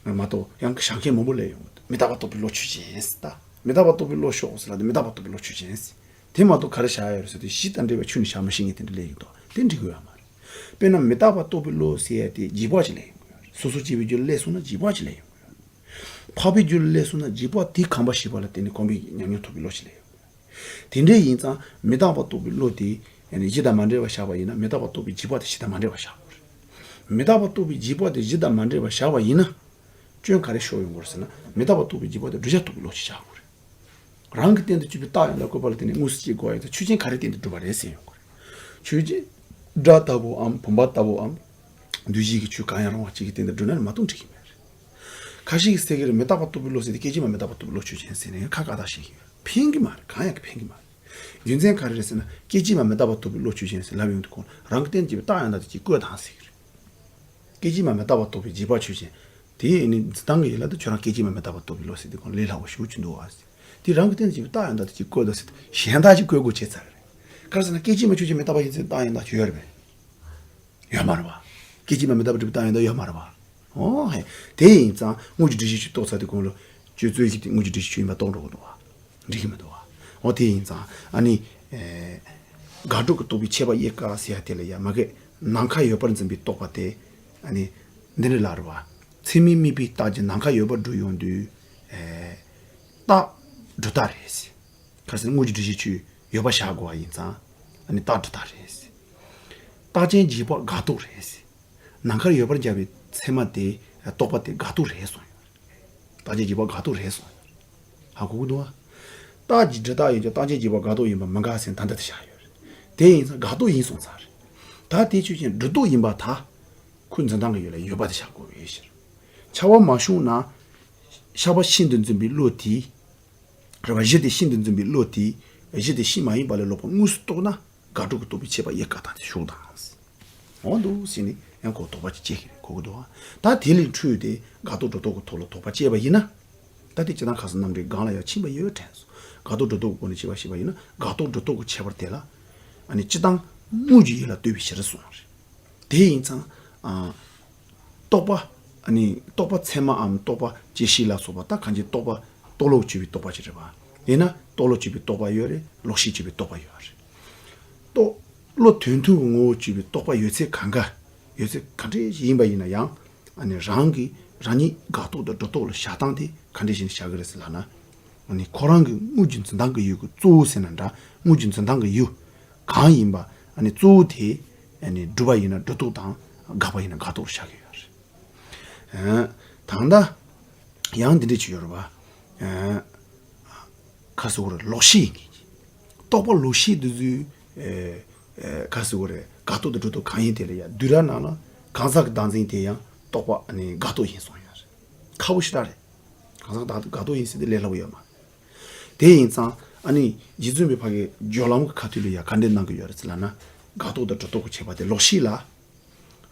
རེད། མ་གཏོགས་ཡང་བཞག་མཁན་མང་པོ་སླེབས་ཡོང་གི་འདུག་མི་རྟག་པ་རྟོགས་པའི་བློ་ཆོས་ཅན་ཟེར། ད་མི་རྟག་པ་རྟོགས་པའི་བློ་ཤོག་ཟེར་ལ་དེ་མི་རྟག་པ་རྟོགས་པའི་བློ་ཆོས་ཅན་ཟེར། དེ་མ་གཏོགས་ག་རེ་བཞག་ཡོད་རེད་ཟེར་དུས་གཞི་དང་འབྲེལ་བའི་ཆོས་ནི་བཞག་མི་ཤེས་མཁན་དེ་འདྲ་སླེབས་ཡོང་གི་འདུག་དེ་འགྲིག་གི་ཡོད་མ་རེད། དཔེར་ན་མི་རྟག་པ་རྟོགས་པའི་བློ་ཟེར་ཡ་དེ་འཇིགས་པ་ཅིག་སླེབས་ཡོང་གི་ཡོད་རེད། སོ་སོ་སྐྱེ་བོའི་རྒྱུད་ལ་སླེབས་སོང་ན་འཇིགས་པ་ཅིག་སླེབས་ཡོང་གི་ཡོད་རེད། འཕགས་པའི་རྒྱུད་ལ་སླེབས་སོང་ན་འཇིགས་པ་དེས་ཁམས་པ་ཞི་བ་ལ་བརྟེན་ནས་གོམས་པའི་ཉམས་མྱོང་ཐོབ་པའི་བློ་ཞིག་སླེབས་ཡོང་གི་རེད། དེ་འདྲ་ཡིན་ཙང་མི་རྟག་པ་རྟོགས་པའི་བློ་དེ་གཞི་དང་མ་འདྲེས་པ་བཞག་པ་ཡིན་ན་མི་རྟག་པ་རྟོགས་པའི་འཇིགས་པ་དེ་གཞི་དང་མ་འདྲེས་པ་བཞག་དགོས་རེད། མི་རྟག་པ་རྟོགས་པའི་འཇིགས་པ་དེ་གཞི་དང་མ་འདྲེས་པ་བཞག་པ་ཡིན་ན། སྐྱོན་ག་རེ་ཤོར་ཡོང་གི་རེད་ཟེར་ན་མི་རྟག་པ་རྟོགས་པའི་འཇིགས་པ་དེ་བསྒྲུབ་བྱ་རྟོགས་པའི་བློ་ཞིག་བཞག་དགོས་རེད། རང་གི་སྟེང་དུ་གྱུར་པའི་རྟགས་ཡང་དག་བཀོད་པ་ལ་བརྟེན་ནས་དངོས་སུ་སྐྱེ་དགོས་པ་ཡིན་ཙང་ཆོས་ཅན་ག་རེ་སྟེང་དུ་སྒྲུབ་པ་རེད་ཟེར་ཡོང་གི་རེད། ཆོས་ཅན། སྒྲ་ལྟ་བུའམ་བུམ་པ་ལྟ་བུའམ། འདུས་བྱས་ཀྱི་ཆོས་གང་ཡང་རུང་བ་གཅིག་གི་སྟེང་དུ་སྒྲུབ་ན་ནི་མ་གཏོགས་འགྲིག་གི་མེད་རེད། ཁ་ཤས་ཀྱིས་ཟེར་གྱི་རེད། མི་རྟག་པ་རྟོགས་པའི་བློ་ཟེར་ཏེ་སྐད་ཅིག་མ་མི་རྟག་པ་རྟོགས་པའི་བློ་ཆོས་ཅན་ཟེར་ནས་ཁ་བཀག་ཐག་བྱེད་ཀྱི་ཡོད། ཕན་གྱི་མ་རེད། གང་ཡང་གི་ཕན་གྱི་མ་རེད། རྒྱུ་མཚན་ག་རེ་རེད་ཟེར་ན་སྐད་ཅིག་མ་མི་རྟག་པ་རྟོགས་པའི་བློ་ཆོས་ཅན་ཟེར་ལབ་ཡོང་དུས་ཁོང་རང་གི་སྟེང་དུ་གྱུར་པའི་རྟགས་ཡང་དག་དེ་གཅིག་བཀོད་དང་ཟེར་གྱི་རེད། སྐད་ཅིག་མ་མི་རྟག་པ་རྟོགས་པའི་འཇིགས་པ་ཆོས་ཅན། དེ་ནི་འཛིན་སྟངས་ཀྱི་ཡུལ་ལ་དུ་ཁྱོད་རང་སྐད་ཅིག་མ་མི་རྟག་པ་རྟོགས་པའི་བློ་ཟེར་དུས་ཁོང་ལས་སླ་བོ་ཞེ་པོ་ཅིག་འདུག་བ། དེ་རང་གི་སྟེང་དུ་གྱུར་པའི་རྟགས་ཡང་དག་དེ་གཅིག་བཀོད་དང་ཟེར་དུས་གཞན་དག་ཅིག་བཀོད་དགོས་བྱས་ཚར་རེད། ག་རེ་ཟེར་ན་སྐད་ཅིག་མ་ཆོས་ཅན་མི་རྟག་པ་ཡིན་ཚེ་རྟགས་ཡང་དག་ཅིག་ཡོད་རེད་པས། ཡོད་མ་རེད་པ། སྐད་ཅིག་མ་མི་རྟག་པ་སྒྲུབ་པའི་རྟགས་ཡང་དག་ཡོད་མ་རེད་པ། ཨོ་ཧེ། དེ་ཡིན་ཙང་དངོས་ཀྱི་སྒྲུབ་བྱེད་ཆོས་རྟོགས་ཚར་དུས་ཁོང་ལ་ཁྱོད་རྩོད་གཞི་དེ་དངོས་ཀྱི་སྒྲུབ་བྱེད་ཆོས་ཡིན་པ་རྟོགས་འགྲོ་གི་འདུག་བ། འགྲིག་གི་མི་འདུག་བ། ཨོ་དེ་ཡིན་ཙང་ཨ་ནི། ཨེ། དགག་སྒྲུབ་ཀྱི་རྟོག་པའི་ཁྱད་པར་དབྱེ་དཀའ་ཟེར་ཡ་དེ་ལ་ཡ་མ་གི་ནམ་མཁའ་ཡོད་པར་འཛིན་པའི་རྟོག་པ་དེ་ཨ་ནི་འདི་འདྲ་ལ་རེད་བ། ཚད་མས་དམིགས་པའི་རྟགས་ཀྱིས་ནམ་མཁའ་ཡོད་པར་སྒྲུབ་ཡོང་དུས། ཨེ། རྟགས་སྒྲུབ་རྟགས་རེད། ཁ་སང་དངོས་ཀྱི་སྒྲུབ་བྱེད་ཆོས་ཡོད་པ་བཞག་དགོས་པ་ཡིན་ཙང་ཨ་ནི་རྟགས་སྒྲུབ་རྟགས་རེད། རྟགས་ཅན་འཇིགས་པ་དགག་རྟོག་རེད། ནམ་མཁར་ཡོད་པར་སྦྱར་བའི་ཚད་མ་དེ་རྟོག་པ་དེ་དགག་རྟོག་རེད་གསུངས་ཡོད་རེད། རྟགས་ཅན་འཇིགས་པ་དགག་རྟོག་རེད་གསུངས་ཡོད་རེད། ཧ་གོ་གི་འདུག་ཨ། རྟགས་ཀྱི་སྒྲུབ་རྟགས་ཡིན་ཀྱང་རྟགས་ཅན་འཇིགས་པ་དགག་རྟོག་ཡིན་པ་མི་འགལ་ཟེར་ད་ལྟ་དེ་བཞག་ཡོད་རེད། དེ་ཡིན་ཙང་དགག་རྟོག་ཡིན་གསུངས་ཚར་རེད། ད་དེ་ཆོས་ཅན་སྒྲུབ་རྟོག་ཡིན་པར་ཐལ། ཁོའི་འཛིན་སྟངས་ཀྱི་ཡུལ་ལ་ཡོད་པ་དེ་བཞག་དགོས་པའི་ཕྱིར། ཆ་བ་མ་བྱུང་ན། ཤ་བ་ཤིན་ཏུ་འཛིན་པའི་བློ་དེས། རེད་བ། གཞི་དེ་ཤིན་ཏུ་འཛིན་པའི་བློ་དེས་གཞི་དེ་ཤིན་མ་ཡིན་པ་ལས་ལོག་པར་དངོས་སུ་རྟོགས་ན་དགག་སྒྲུབ་ཀྱི་རྟོག་པའི་ཁྱད་པར་དབྱེ་དཀའ་དང་དེ་ཞོག་དང་། འོ་འདུག་ཟེར་ནས་ཡང་ཁོ་དོགས་པ་ཅིག་སྐྱེ་གི་རེད་གོ་གི་འདུག་ཨ། ད་དེ་ལས་འཕྲོས་ཏེ་དགག་རྟོག་སྒྲུབ་རྟོག་གི་ཐོག་ལ་དོགས་པ་སྐྱེས་པ་ཡིན་ན། ད་དེ་སྤྱིར་བཏང་ཁ་སང་རྣམ་འགྲེལ་སྒང་ལ་ཡང་ཕྱིན་པ་ཡོད་དྲན་སོང་། དགག་རྟོག་སྒྲུབ་རྟོག་གི་སྒོ་ནས་དཔྱད་པ་བྱས་པ་ཡིན་ན་དགག་རྟོག་སྒྲུབ་རྟོག་གི་ཁྱད་པར་དེ་ལ། ཨ་ནི་སྤྱིར་བཏང་དངོས་ཀྱི་ཡུལ་ལ་ལྟོས་པའི་ཕྱིར་གསུངས་པ་རེད། དེ་ཡིན་ཙང་། ཨ། རྟོག་པ། ཨ་ནི་རྟོག་པ་ཚད་མའམ་རྟོག་པ་བཅད་ཤེས་ལ་སོགས་པ་ད་གང་ཅི་རྟོག་པ་རྟོག་བློ་གཅོད་པའི་རྟོག་པ་ཅིག་རེད་པ། དེས་ན་རྟོག་བློ་གཅོད་པའི་རྟོག་པ་ཡོད་རེད། ལོག་ཤེས་གཅོད་པའི་རྟོག་པ་ཡོད་རེད། རྟོག་བློ་དོན་མཐུན་གྱི་ངོ་བོ་གཅོད་པའི་རྟོག་པ་ཡོད་ཚད་གང་ག་ཡོད་ཚད་ག་འདྲ་ཞིག་ཡིན་པ་ཡིན་ན་ཡང་། ཨ་ནི་རང་གིས་རང་ཉིད་དགག་རྟོག་དང་སྒྲུབ་རྟོག་ལ་བཞག་སྟངས་དེ་ག་འདྲ་ཞིག་བཞག་གི་རེད་ཟེར་ལབ་ན། ཨ་ནི་ཁོ་རང་གི་དངོས་ཀྱི་འཛིན་སྟངས་ཀྱི་ཡུལ་གྱི་གཙོ་བོ་ཟེར་ན་འདྲ། དངོས་ཀྱི་འཛིན་སྟངས་ཀྱི་ཡུལ་གང་ཡིན་པ་ཨ་ནི་གཙོ་བོ་དེ་ཨ་ནི་སྒྲུབ་པ་ཡིན་ན་སྒྲུབ་རྟོག་དང་། དགག་པ་ཡིན་ན་དགག་རྟོག་ལ་བཞག་གི་ཡོད་རེད། ཨ། ད་ལྟ་ཡང་འདི་འདྲ་ཅིག་ཡོད་རེད་པ། ཨ། ག་རེ་ཟེར་དགོས་རེད། ལོག་ཤེས་ཡིན་གྱི། རྟོག་པ་ལོག་ཤེས་འདི་ཚོའི། ཨེ། ཨེ། ག་རེ་ཟེར་དགོས་རེད། དགག་རྟོག་དང་སྒྲུབ་རྟོག་གང་ཡིན་དེ་ལ་ཡ་བསྡུས་གྲྭ་ནང་ལ་གང་ཟག་གི་བདག་འཛིན་དེ་ཡང་རྟོག་པ་ཨ་ནི་དགག་རྟོག་ཡིན་གསུངས་ཡོད་རེད། ཁག་པོ་ཞེ་དྲག་རེད། གང་ཟག་དག་དགག་རྟོག་ཡིན་ཟེར་དེ་ལས་སླ་པོ་ཡོད་མ་རེད། དེ་ཡིན་ཙང་ཨ་ནི་རྗེ་བཙུན་པའི་ཕ་གིའི་སྦྱོར་ལམ་གྱི་ཁ་ཐུག་ལ་ཡ་ག་འདྲས་གནང་གི་ཡོད་རེད་ཟེར་ལབ་ན། དགག་རྟོག་དང་སྒྲུབ་རྟོག་གི་ཁྱད་པར་དེ་ལོག་ཤེས་ལ་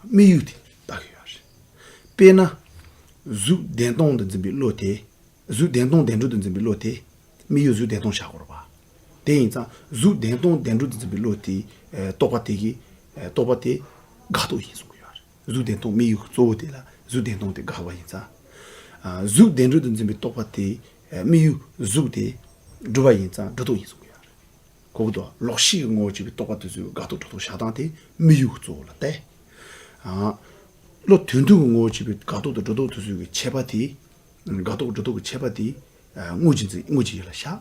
དམིགས་ཡུལ་དེ་ལྟ་གི་ཡོད་རེད། དཔེར་ན། གཟུགས་བདེན་སྟོང་དུ་འཛིན་པའི་བློ་དེ། གཟུགས་བདེན་སྟོང་བདེན་གྲུབ་ཏུ་འཛིན་པའི་བློ་དེ། དམིགས་ཡུལ་གཟུགས་བདེན་སྟོང་བཞག་དགོས་རེད་པ། དེ་ཡིན་ཙང་གཟུགས་བདེན་སྟོང་བདེན་གྲུབ་ཏུ་འཛིན་པའི་བློ་དེ། ཨེ། རྟོག་པ་དེ་གི། ཨེ། རྟོག་པ་དེ་དགག་རྟོག་ཡིན་གསུང་གི་ཡོད་རེད། གཟུགས་བདེན་སྟོང་དམིགས་ཡུལ་གཙོ་བོ་དེ་ལ་གཟུགས་བདེན་སྟོང་དེ་དགག་པ་ཡིན་ཙང་། ཨ། གཟུགས་བདེན་གྲུབ་ཏུ་འཛིན་པའི་རྟོག་པ་དེ། ཨེ། དམིགས་ཡུལ་གཟུགས་དེ་སྒྲུབ་པ་ཡིན་ཙང་སྒྲུབ་རྟོག་ཡིན་གསུང་གི་ཡོད་རེད། གོ་གི་འདུག་ལོག་ཤེས་ཀྱི་ངོ་བོ་གཅིག་པའི་རྟོག་པ་དེ་ཚོའི་དགག་རྟོག་སྒྲུབ་རྟོག་བཞག་སྟངས་དེ་དམིགས་ཡུལ་གཙོ་བོ་ལ་བལྟས། ཨ། བློ་དོན་མཐུན་གྱི་ངོ་བོ་གཅིག་པའི་དགག་རྟོག་དང་སྒྲུབ་རྟོག་དེ་ཚོའི་གི་ཁྱད་པར་དེ། དགག་རྟོག་སྒྲུབ་རྟོག་གི་ཁྱད་པར་དེ། ཨ། དངོས་ཀྱི་འཛིན་དངོས་ཀྱི་ཡུལ་ལ་བཞག་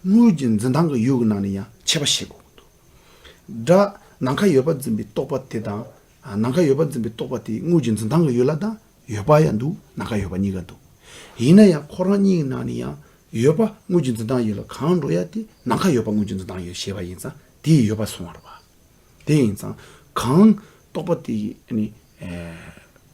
དངོས་ཀྱི་འཛིན་སྟངས་ཀྱི་ཡུལ་གྱི་ནང་ནས་ཡང་ཁྱད་པར་ཕྱེ་དགོས་ཀྱི་འདུག་སྒྲ་ནམ་མཁའ་ཡོད་པར་འཛིན་པའི་རྟོག་པ་དེ་དང་། ཨ། ནམ་མཁའ་ཡོད་པར་འཛིན་པའི་རྟོག་པ་དེ་དངོས་ཀྱི་འཛིན་སྟངས་ཀྱི་ཡུལ་ལ་དང་ཡོད་པ་ཡང་འདུག་ནམ་མཁའ་ཡོད་པ་གཉིས་ཀ་འདུག་ཡིན་ན་ཡང་ཁོ་རང་གཉིས་ཀྱི་ནང་ནས་ཡང་ཡོད་པ་དངོས་ཀྱི་འཛིན་སྟངས་ཡུལ་ལ་གང་འགྲོ་ཡ་དེ་ནམ་མཁའ་ཡོད་པ་དངོས་ཀྱི་འཛིན་སྟངས་ཡུལ་ཞེས་པ་ཡིན་ཙང་དེ་ཡི་ཡོད་པ་སོང་བ་རེད་པ། དེ་ཡིན་ཙང་གང་རྟོག་པ་དེ་ཡི་ནི། ཨེ།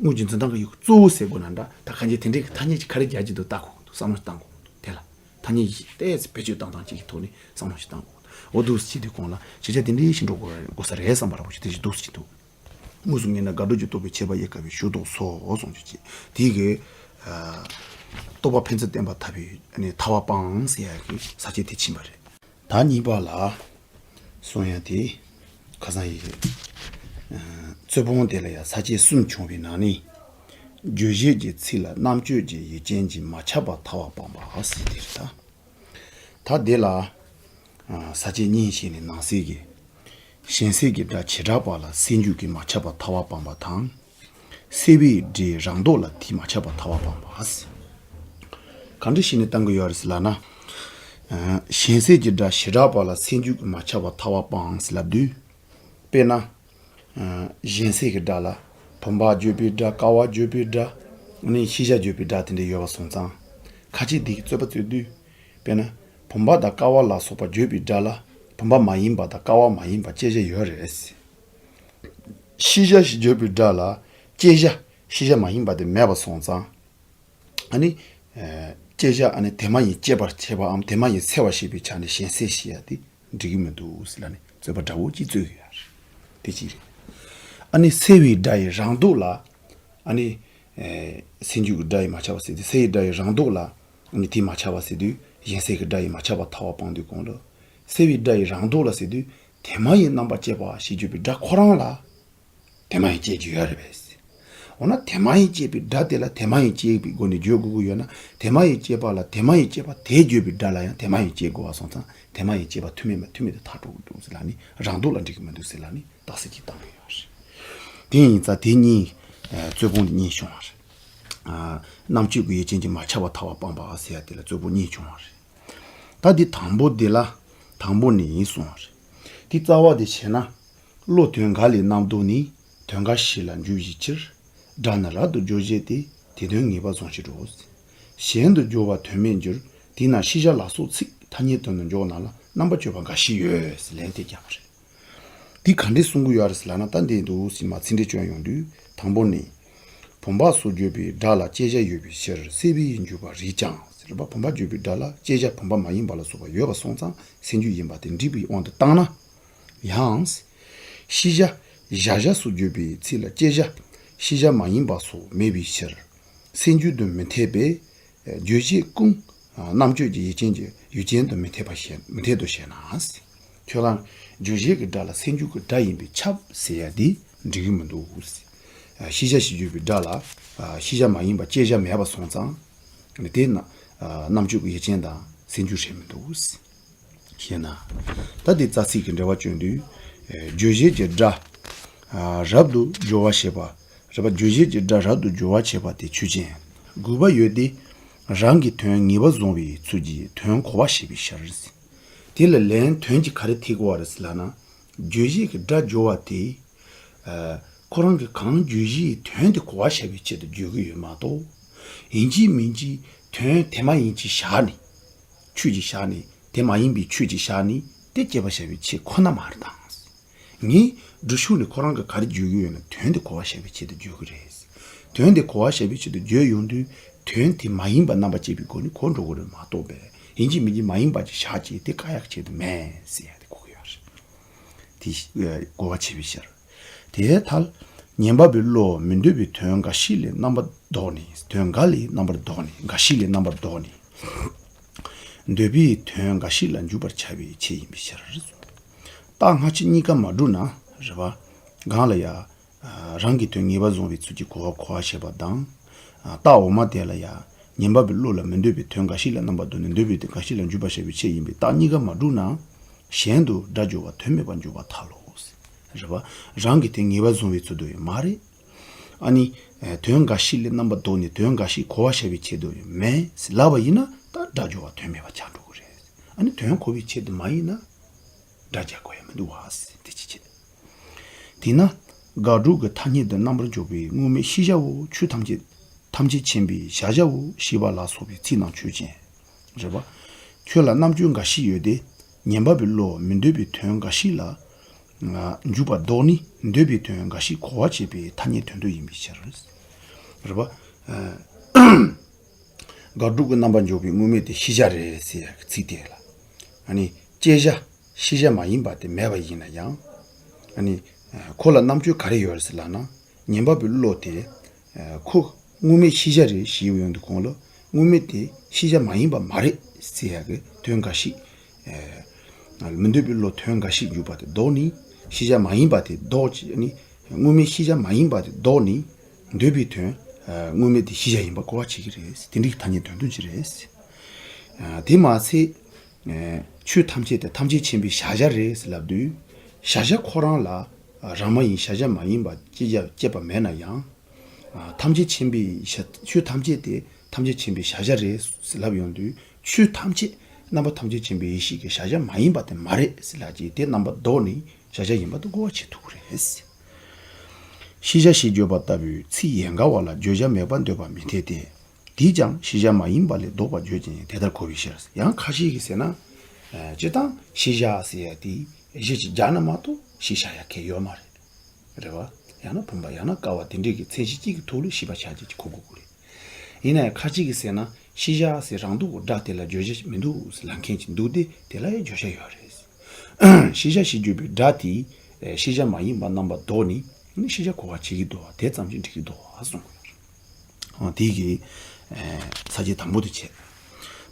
དངོས་ཀྱི་འཛིན་སྟངས་ཀྱི་ཡུལ་གཙོ་བོ་ཟེར་དགོས་ན་འདྲ། ད་གང་ཅི་དེ་འདྲའི་ཐ་སྙད་ཅིག་ག་རེ་རྒྱག་གི་འདུག་ལྟ་དགོས་ཀྱི་འདུག་བསམ་བློ་བཏང་དགོས་ཀྱི་འདུག་དེ་ལ། ཐ་སྙད་ཞིག་ཏོག་ཙམ་བེད་སྤྱོད་བཏང་སྟངས་ཅིག་གི་ཐོག་ནས་བསམ་བློ་ཞིག་བཏང་དགོས། འོ་འདུག་སེ་བྱེད་དུས་སྒང་ལ་ཕྱི་རྒྱལ་དེ་འདྲའི་ཞིག་འགྲོ་དགོས་དགོས་ས་རེད་བསམ་པ་འདྲ་པོ་ཞིག་དེ་ཞིག་འདུག་སེ་བྱེད་འདུག་དངོས་སུ་ངེས་ན་དགག་སྒྲུབ་ཀྱི་རྟོག་པའི་ཁྱད་པར་དབྱེ་དཀའ་བའི་ཞུ་གཏོགས་སོ་གསུང་རྒྱུ་བྱས། དེ་གི་ཨ་རྟོག་པ་ཕན་ཚུན་བརྟེན་པར་ཐལ་བའི་ཨ་ནི་ཐལ་བ་སྤངས་ཟེར་ཡ་གི་ས་བཅད་དེ་ཕྱིན་པ་རེད། ད་གཉིས་པ་ལ་གསུང་ཡ་དེ་ཁ་སང་ཡི་ཨ་རྩོད་སྤོང་དེ་ལ་ཡ་ས་བཅད་གསུམ་བྱུང་བའི་ནང་ནས་རྗོད་བྱེད་ཀྱི་ཚིག་ལ་རྣམ་དཔྱོད་ཀྱི་ཡུལ་ཅན་གྱིས་མ་ཁྱབ་པར་ཐལ་བ་སྤངས་པ་ཟེར་དེ་རེད་ད། ད་དེ་ལ་ཨ་ས་བཅད་གཉིས་བྱས་ནས་ནང་གསེས་ཀྱི། གཞན་སེལ་གྱི་སྒྲ་བྱེ་བྲག་པ་ལ་སེལ་འཇུག་གིས་མ་ཁྱབ་པར་ཐལ་བ་སྤངས་པ་དང་། སེལ་བའི་སྒྲའི་རང་ལྡོག་ལ་དེས་མ་ཁྱབ་པར་ཐལ་བ་སྤངས་པ། ག་འདྲ་བྱས་ནས་བསྟན་གྱི་ཡོད་རེད་ཟེར་ལབ་ན། ཨ་གཞན་སེལ་གྱི་སྒྲ་བྱེ་བྲག་པ་ལ་སེལ་འཇུག་གིས་མ་ཁྱབ་པར་ཐལ་བ་སྤངས་ཟེར་ལབ་དུས། དཔེར་ན། ཨ་གཞན་སེལ་གྱི་སྒྲ་ལ་བུམ་པ་བརྗོད་པའི་སྒྲ། ཀ་བ་བརྗོད་པའི་སྒྲ། ཨ་ནི་ཤེས་བྱ་བརྗོད་པའི་སྒྲ་དེ་འདྲ་ཡོད་པ་སོང་ཙང་། ཁ་ཅིག་འདི་གི་རྩོད་པ་རྩོད་དུས། དཔེར་ན། བུམ་པ་དང་ཀ་བ་ལ་སོགས་པ་བརྗོད་པའི་སྒྲ་ལ་བུམ་པ་མ་ཡིན་པ་དང་ཀ་བ་མ་ཡིན་པ་བཅད་བྱ་ཡོད་རེད། ཤེས་བྱ་ཞིག་བརྗོད་པའི་སྒྲ་ལ་བཅད་བྱ། ཤེས་བྱ་མ་ཡིན་པ་དེ་མེད་པ་སོང་ཙང་། ཨ་ནི། ཨ་བཅད་བྱ་ཨ་ནི་དེ་མ་ཡིན་བཅད་པར་བྱེད་པའམ་དེ་མ་ཡིན་སེལ་བར་བྱེད་པའི་ཆ་ནས་གཞན་སེལ་ཞེས་ཡ་དེ་འགྲིག་གི་མི་འདུག་ཟེར་ལབ་ནས་རྩོད་པ་འདྲ་བོ་ཅིག་རྩོད་ཀྱི་ཡོད་རེད། དེ་གཅིག་རེད། ཨ་ནི་སེལ་བའི་སྒྲ་ཡི་རང་ལྡོག་ལ། ཨ་ནི། ཨེ་སེལ་འཇུག་གི་སྒྲ་ཡིས་མ་ཁྱབ་པ་ཟེར་དུས་སེལ་བའི་སྒྲ་ཡི་རང་ལྡོག་ལ། ཨ་ནི་དེས་མ་ཁྱབ་པ་ཟེར་དུས་གཞན་སེལ་གྱི་སྒྲ་ཡིས་མ་ཁྱབ་པར་ཐལ་བ་སྤངས་དུས་གོང་ལ། སེལ་བའི་སྒྲ་ཡི་རང་ལྡོག་ལ་ཟེར་དུས་དེ་མ་ཡིན་རྣམ་པར་བཅད་པ་ཞེས་བརྗོད་པའི་སྒྲ་ཁོ་རང་ལ། དེ་མ་ཡིན་བཅད་རྒྱུ་ཡོད་རེད་པས། འོ་ན་དེ་མ་ཡིན་བཅད་པའི་སྒྲ་དེ་ལ་དེ་མ་ཡིན་བཅད་པའི་སྒོ་ནས་བརྗོད་དགོས་ཀྱི་ཡོད་ན་དེ་མ་ཡིན་བཅད་པ་ལ་དེ་མ་ཡིན་བཅད་པ་དེ་བརྗོད་པའི་སྒྲ་ལ་ཡང་དེ་མ་ཡིན་བཅད་དགོས་པ་སོང་ཙང་དེ་མ་ཡིན་བཅད་པ་ཐུག་མེད་མ་ཐུག་མེད་དུ་ཐལ་འགྲོ་གི་འདུག་ཟེར་ལབ་ནས་རང་ལྡོག་ལ་འགྲིག་གི་མི་འདུག་ཟེར་ལབ་ནས། རྟགས་གསལ་གྱིས་བཏང་གི་ཡོད་རེད། དེ་ཡིན་ཙང་དེ་གཉིས། ཨ་རྩོད་སྤོང་དེ་གཉིས་བྱུང་བ་རེད། ཨ་རྣམ་དཔྱོད་ཀྱི་ཡུལ་ཅན་གྱིས་མ་ཁྱབ་པར་ཐལ་བ་སྤངས་པ་ཟེར་ཡ་དེ་ལ་རྩོད་སྤོང་གཉིས་བྱུང་བ་རེད། ད་འདི་དང་པོ་འདི་ལ་དང་པོ་ནས་ཡིན་གསུངས་པ་རེད། འདི་རྩ་བ་དེ་བྱས་ན། བློ་དོན་འགའ་ལས་རྣམ་ལྡོག་ནས། དོན་འགའ་ཞིག་ལ་འཇུག་བྱའི་ཕྱིར། སྒྲ་ནི་རབ་ཏུ་སྦྱོར་བྱེད་དེ། དེ་དོན་ངེས་པར་བཟུང་བྱའི་འགྲོ། གཞན་དུ་སྦྱོར་བ་དོན་མེད་འགྱུར། དེས་ན་ཤེས་བྱ་ལ་སོགས་ཚིག་ཐ་སྙད་དུ་ནི་འཇོག་ན་ལ་རྣམ་པར་དཔྱོད་པ་འགའ་ཞིག་ཡོད་ཟེར་ལན་དེ་བརྒྱབ་པ་རེད། འདི་ག་འདྲས་གསུང་གི་ཡོད་རེད་ཟེར་ལབ་ན་ད་འདི་འདུག་སེ་མར་ཚིག་འགྲེལ་བྱས་ཡོང་དུས་དང་པོ་ནས། བུམ་པ་སོགས་བརྗོད་པའི་སྒྲ་ལ་བཅད་བྱ་ཡོད་པའི་ཕྱིར་སེལ་བའི་འཇུག་པ་རིགས་ཀྱང་ཟེར་བ། བུམ་པ་བརྗོད་པའི་སྒྲ་ལ་བཅད་བྱ་བུམ་པ་མ་ཡིན་པ་ལ་སོགས་པ་ཡོད་པ་སོང་ཙང་སེལ་འཇུག་ཡིན་པ་དེ་འགྲིག་པའི་དབང་དུ་བཏང་ན། ཡང་། ཤེས་བྱ། གཞལ་བྱ་སོགས་བརྗོད་པའི་ཚིག་ལ་བཅད་བྱ། ཤེས་བྱ་མ་ཡིན་པ་སོགས་མེད་པའི་ཕྱིར། སེལ་འཇུག་ཏུ་མི་འཐད་པས། རྗོད་བྱེད་ཀུན། རྣམ་དཔྱོད་ཀྱི་ཡུལ་ཅན་གྱི་ཡུལ་ཅན་དུ་མི་འཐད་པ་ཞེ་མི་འཐད་དོ་ཞེ་ན། ཁྱོད་རང་རྗོད་བྱེད་ཀྱི་སྒྲ་ལ་སེལ་འཇུག་གི་སྒྲ་ཡིན་པས་ཁྱབ་ཟེར་ཡ་འདི་འགྲིག་གི་མི་འདུག་ཤེས་བྱ་ཞེས་བརྗོད་པའི་སྒྲ་ལ་ཤེས་བྱ་མ་ཡིན་པ་བཅད་བྱ་མེད་པ་སོང་ཙང་། དེས་ན་རྣམ་དཔྱོད་ཀྱི་ཡུལ་ཅན་དང་སེལ་འཇུག་བྱེད་མི་འདུག་ཞེ་ན། ད་འདི་རྩ་ཚིག་གི་འགྲེལ་བ་བསྐྱོན་དུས། རྗོད་བྱེད་ཀྱི་སྒྲ། རབ་ཏུ་སྦྱོར་བ་ཞེས་པ། རེད་པ། རྗོད་བྱེད་ཀྱི་སྒྲ་རབ་ཏུ་སྦྱོར་བ་བྱེད་པ་དེ་ཆོས་ཅན། དགོས་པ་ཡོད་དེ། རང་གི་དོན་ངེས་པར་བཟུང་བའི་ཚུལ་གྱིས་དོན་གོ་བར་བྱེད་པའི་ཕྱིར། དེ་ལ་ལན་དོན་གྱིས་ག་རེ་འཐད་དགོས་པ་རེད་ཟེར་ལབ་ན། རྗོད་བྱེད་ཀྱི་སྒྲ་སྦྱོར་བ་དེ། ཨ་ཁོ་རང་གིས་གང་བརྗོད་གཞིའི་དོན་དེ་གོ་བར་བྱ་བའི་ཆེད་དུ་བརྗོད་ཀྱི་ཡོད་མ་གཏོགས། ཡིན་གཅིག་མིན་གཅིག་དོན་དེ་མ་ཡིན་གཅིག་བཞག་ནས། ཆོས་ཅིག་བཞག་ནས་དེ་མ་ཡིན་པའི་ཆོས་ཅིག་བཞག་ནས་དེ་སྐྱེད་པར་བྱ་བའི་ཆེད་ཁོ་ན་མ་རེད་དང་། ངས་འབྲི་ཤུགས་ནས་ཁོ་རང་གིས་ག་རེ་བརྗོད་ཀྱི་ཡོད་ན་དོན་དེ་གོ་བར་བྱ་བའི་ཆེད་དུ་བརྗོད་ཀྱི་རེད། དོན་དེ་གོ་བར་བྱ་བའི་ཆེད་དུ་བརྗོད་ཡོང་དུས་དོན་དེ་མ་ཡིན་པ་རྣམ་པར་བཅད་པའི་སྒོ་ནས་གོ་འགྲོ་གི་རེད་མ་གཏོགས་པས་ཡིན་གཅིག་མིན་གཅིག་མ་ཡིན་པ་ཅིག་བཞག་ཅིག་དེ་བཀག་ཡག་ཆེད་དུ་མེད་ཟེར་ཡ་དེ་གོ་གི་ཡོད་རེད། དེ་གོ་བར་བྱེད་པའི་ཕྱིར། དེའི་ཐད། ཉན་པ་པོའི་བློ་མི་འདོད་པའི་དོན་འགའ་ཞིག་ལས་རྣམ་པར་ལྡོག་ནས། དོན་འགའ་ལས་རྣམ་པར་ལྡོག་ནས། འགའ་ཞིག་ལས་རྣམ་པར་ལྡོག་ནས། འདོད་པའི་དོན་འགའ་ཞིག་ལ་འཇུག་པར་བྱ་བའི་ཆེད་ཡིན་པའི་ཕྱིར། རྟགས་སྔ་ཕྱི་གཉིས་ཀ་མ་གྲུབ་ན། རེད་པ། གང་ལ་ཡང་། རང་གི་དོན་ངེས་པར་བཟུང་བའི་ཚུལ་གྱིས་གོ་བ་གོ་བར་བྱེད་པ་དང་། རྟགས་འོག་མ་དེ་ལ་ཡང་། ཉན་པ་པོའི་བློ་ལ་མི་འདོད་པའི་དོན་འགའ་ཞིག་ལ་རྣམ་པར་ལྡོག་ནས་འདོད་པའི་དོན་འགའ་ཞིག་ལ་འཇུག་པར་བྱ་བའི་ཆེད་ཡིན་པའི་རྟགས་གཉིས་ཀ་མ་གྲུབ་ན། གཞན་དུ་སྒྲ་སྦྱོར་བ་དོན་མེད་པར་འཇོག་པར་ཐལ་ལོ། རེད་པ། རང་གི་དོན་ངེས་པར་བཟུང་བའི་ཚུལ་དུ་ཡང་མ་རེད། ཨ་ནི། དོན་འགའ་ཞིག་ལས་རྣམ་པར་ལྡོག་ནས་དོན་འགའ་ཞིག་གོ་བར་བྱ་བའི་ཆེད་དུ་ཡང་མེད་ཟེར་ལབ་པ་ཡིན་ན་ད་སྒྲ་སྦྱོར་བ་དོན་མེད་པ་ཆགས་འགྲོ་གི་རེད། ཨ་ནི་དོན་གོ་བའི་ཆེད་དུ་མ་ཡིན་ན། སྒྲ་སྦྱར་དགོས་ཡ་མི་འདུག་བ། དེ་ཅི་བྱེད། དེས་ན། དགག་སྒྲུབ་ཀྱི་ཐ་སྙད་དུ་རྣམ་པར་འཇོག་པའི་དངོས་མེད་ཤེས་བྱའོ། ཆོས་ཐམས་ཅད་ཐམས་ཅད་མཁྱེན་པའི་གཞལ་བྱའོ་ཞེས་པ་ལ་སོགས་པའི་ཚིག་རྣམས་ཆོས་ཅན། རེད་པ། ཁྱོད་ལ་རྣམ་དཔྱོད་འགའ་ཞིག་ཡོད་དེ། ཉན་པ་པོའི་བློ་མི་འདོད་པའི་དོན་འགའ་ཞིག་ལ། འཇུག་པར་ལྡོག་ནས་འདོད་པའི་དོན་འགའ་ཞིག་གོ་བར་བྱེད་པའི་ཐ་སྙད་དོན་དུ་ཡིན་པའི་ཕྱིར། རེད་པ། དགག་སྒྲུབ་ཀྱི་རྣམ་པར་འཇོག་པའི་དངོས་མེད་དེ་ཤེས་བྱ་རེད་ཟེར་ཡག་གི་ཚིག་དེ་ལ། ཨ་ནི་བཅད་བྱ་ཤེས་བྱ་མ་ཡིན་པ་དེ་མེད་པ་ཡིན་ན་ཡང་། ཨ་ནི་ཁོ་ལ་རྣམ་དཔྱོད་ག་རེ་ཡོད་རེད་ཟེར་ལབ་ན། ཉན་པ་པོའི་བློ་དེ་ཁོ་དངོས་མེད་ཤེས་བྱ་རེད་ཞེས་ཡོང་དུས་གོང་ལ། དངོས་མེད་དེ་ཤེས་བྱ་མ་ཡིན་པ་མ་རེད་ཟེར་ཡག་གི་དོན་འགའ་ཞིག་མི་འདོད་པའི་བློ་དོན་འགའ་ཞིག་འཇུག་པ་དེ་ལྡོག་ནས། ཤེས་བྱ་མ་ཡིན་པ་དེ་ལྡོག་ཅིག་ནི། དངོས་མེད་ཤེས་བྱ་མ་ཡིན་པ་དེ་ལྡོག་ནས། འདོད་པའི་དོན། དངོས་མེད་དེ་ཤེས་བྱ་ཡིན་པ་གོ་བ་བྱེད་ཀྱི་རེད། དེ་འདྲའི་ཐ་སྙད་དོན་སྟོན་གྱི་རེད། དེ་མ་ཚད། ཆོས་ཐམས་ཅད་དེ་ཐམས་ཅད་མཁྱེན་པའི་བྱ་བྱ་རེད་ཟེར་ལབ་དུས། བྱ་བྱ་ཁོ་རང་ལ་རང་མ་ཡིན་བྱ་བྱ་མ་ཡིན་པ་བཅད་བྱ་བཅད་པ་མེད་ན་ཡང་། ཐམས་ཅད་མཁྱེན་པའི་བྱ་ཆོས་ཐམས་ཅད་དེ་ཐམས་ཅད་མཁྱེན་པའི་བྱ་བྱ་རེད་ཟེར་ལབ་ཡོང་དུས། ཆོས་ཐམས་ཅད་རྣམ་པ་ཐམས་ཅད་མཁྱེན་པའི་ཡེ་ཤེས་ཀྱི་བྱ་བྱ་མ་ཡིན་པ་དེ་མ་རེད་ཟེར་ལབ་ཀྱི་དེ་རྣམ་པ་ལྡོག་ནས་བྱ་བྱ་ཡིན་པ་དེ་གོ་བ་བྱེད་ཐུབ་ཀྱི་རེད། ཤེས་བྱ་ཞེས་བརྗོད་པ་ལྟ་བུའི་ཚིག་ཡན་གར་བ་ལ་བརྗོད་བྱ་མེད་པར་འདོད་པ་མི་འཐད་དེ། དེས་ཀྱང་ཤེས་བྱ་མ་ཡིན་པ་ལས་ལྡོག་པར་བརྗོད་ཅིང་དེ་ལྟར་གོ་བའི་ཕྱིར། ཡང་ཁ་ཅིག་གིས་ཟེར་ན། སྤྱིར་བཏང་ཤེས་བྱ་ཟེར་ཡ་དེ་གཞི་ཅིག་སྦྱར་ན་མ་གཏོགས་ཤེས་བྱ་ཡ་གལ་ཡོད་མ་རེད། རེད་བ། ཡང་ན་བུམ་པ་ཡང་ན་ཀ་བ་དེ་འདྲས་ཀྱི་མཚན་གཞི་གཅིག་གི་ཐོག་ལ་ཤེས་པ་ཆགས་ཀྱི་གོ་དགོས་ཀྱི་རེད། ཡིན་ན་ཡང་ཁ་ཅིག་གིས་ཟེར་ན་ཤེས་བྱ་ཟེར་རང་འདོད་ཀྱི་སྒྲ་དེ་ལ་བརྗོད་བྱ་མི་འདུག་ཟེར་ལབ་མཁན་ཅིག་འདུག་སྟེ། དེ་ལ་ཡང་བརྗོད་བྱ་ཡོད་རེད། ཤེས་བྱ་ཞེས་བརྗོད་པའི་སྒྲ་དེས་ཤེས་བྱ་མ་ཡིན་པ་རྣམ་པ་ལྡོག་ནས་ནི་ཤེས་བྱ་གོ་བ་བྱེད་ཀྱི་འདུག་བ། དེ་ཙམ་གྱིས་འགྲིག་གི་འདུག་བ་གསུངས་ཡོད་རེད། དེ་གི་ས་བཅད་དང་པོ་དེ་བྱས།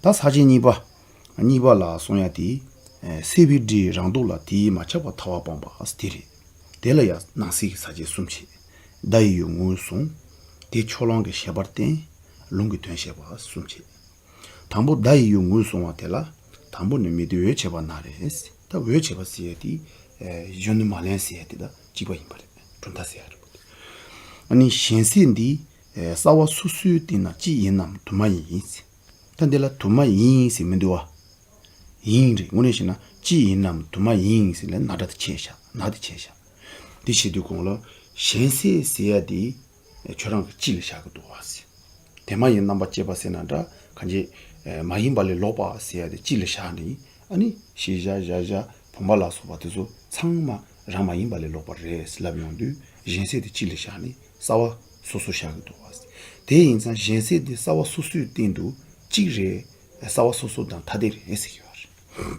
ད་ས་བཅད་གཉིས་པ། གཉིས་པ་ལ་གསུང་ཡ་དེ། སྲེད་པའི་སྒྲས་རང་ལྡོག་ལ་དེས་མ་ཁྱབ་པར་ཐལ་བ་སྤངས་པ་དེ་རེད། དེ་ལ་ཡང་ནང་གསེས་ཀྱི་ས་བཅད་གསུམ་བྱས། བརྡ་ཡི་ཡུལ་ངོས་བཟུང་། དེ་ཕྱོགས་གླང་གི་བཤད་པར་བརྟེན། ལུང་གི་དོན་བཤད་པ་གསུམ་བྱས། དང་པོ་བརྡ་ཡི་ཡུལ་ངོས་བཟུང་བ་དེ་ལ། དང་པོ་ནི་མི་སྡེ་འོད་བྱེད་པ་ན་རེ། ད་འོད་བྱེད་པ་ཟེར་ཡ་དེ། གཞོན་ནུ་མ་ལན་ཟེར་ཡ་དེ་དང་གཅིག་པ་ཡིན་པ་རེད། གྲུབ་མཐའ་ཟེར་ཡ་རེད། ཨ་ནི་གཞན་སེལ་འདི། རྩ་བ་སོ་སོའི་སྟེང་ན་གཅིག་ཡིན་ནམ་དུ་མ་ཡིན། ད་འདི་ལ་དུ་མ་ཡིན་ཟེར་མི་འདུག་བ། ཡིན་རེད། དངོས་གནས་བྱས་ན་གཅིག་ཡིན་ནམ་དུ་མ་ཡིན་ཟེར་ལ་ན་སྒྲ་དེ་ཆད་བཞག་ན་དེ་ཆད་བཞག་དེ་བྱེད་དུས་གོང་ལ་གཞན་སེལ་ཟེར་ཡ་དེ་ཁྱོད་རང་གི་གཅིག་ལ་བཞག་གི་འདུག་བ་ཟེར། དེ་མ་ཡིན་རྣམ་པ་བཅད་པ་ཟེར་ན་འདྲ། གང་ཅི། མ་ཡིན་པ་ལས་ལོག་པ་ཟེར་ཡ་དེ་གཅིག་ལ་བཞག་ནས། ཨ་ནི་ཤེས་བྱ་གཞལ་བྱ་བུམ་པ་ལ་སོགས་པ་དེ་ཚོ་ཚང་མ་རང་མ་ཡིན་པ་ལས་ལོག་པ་རེད་ཟེར་ལབ་ཡོང་དུས་གཞན་སེལ་དེ་གཅིག་ལ་བཞག་ནས་རྩ་བ་སོ་སོ་བཞག་གི་འདུག་བ། དེ་ཡིན་ཙང་གཞན་སེལ་དེ་རྩ་བ་སོ་སོའི་སྟེང་དུ་གཅིག་རེད། རྩ་བ་སོ་སོ་དང་ཐ་དད་རེད་ཟེར་གྱི་ཡོད་རེད།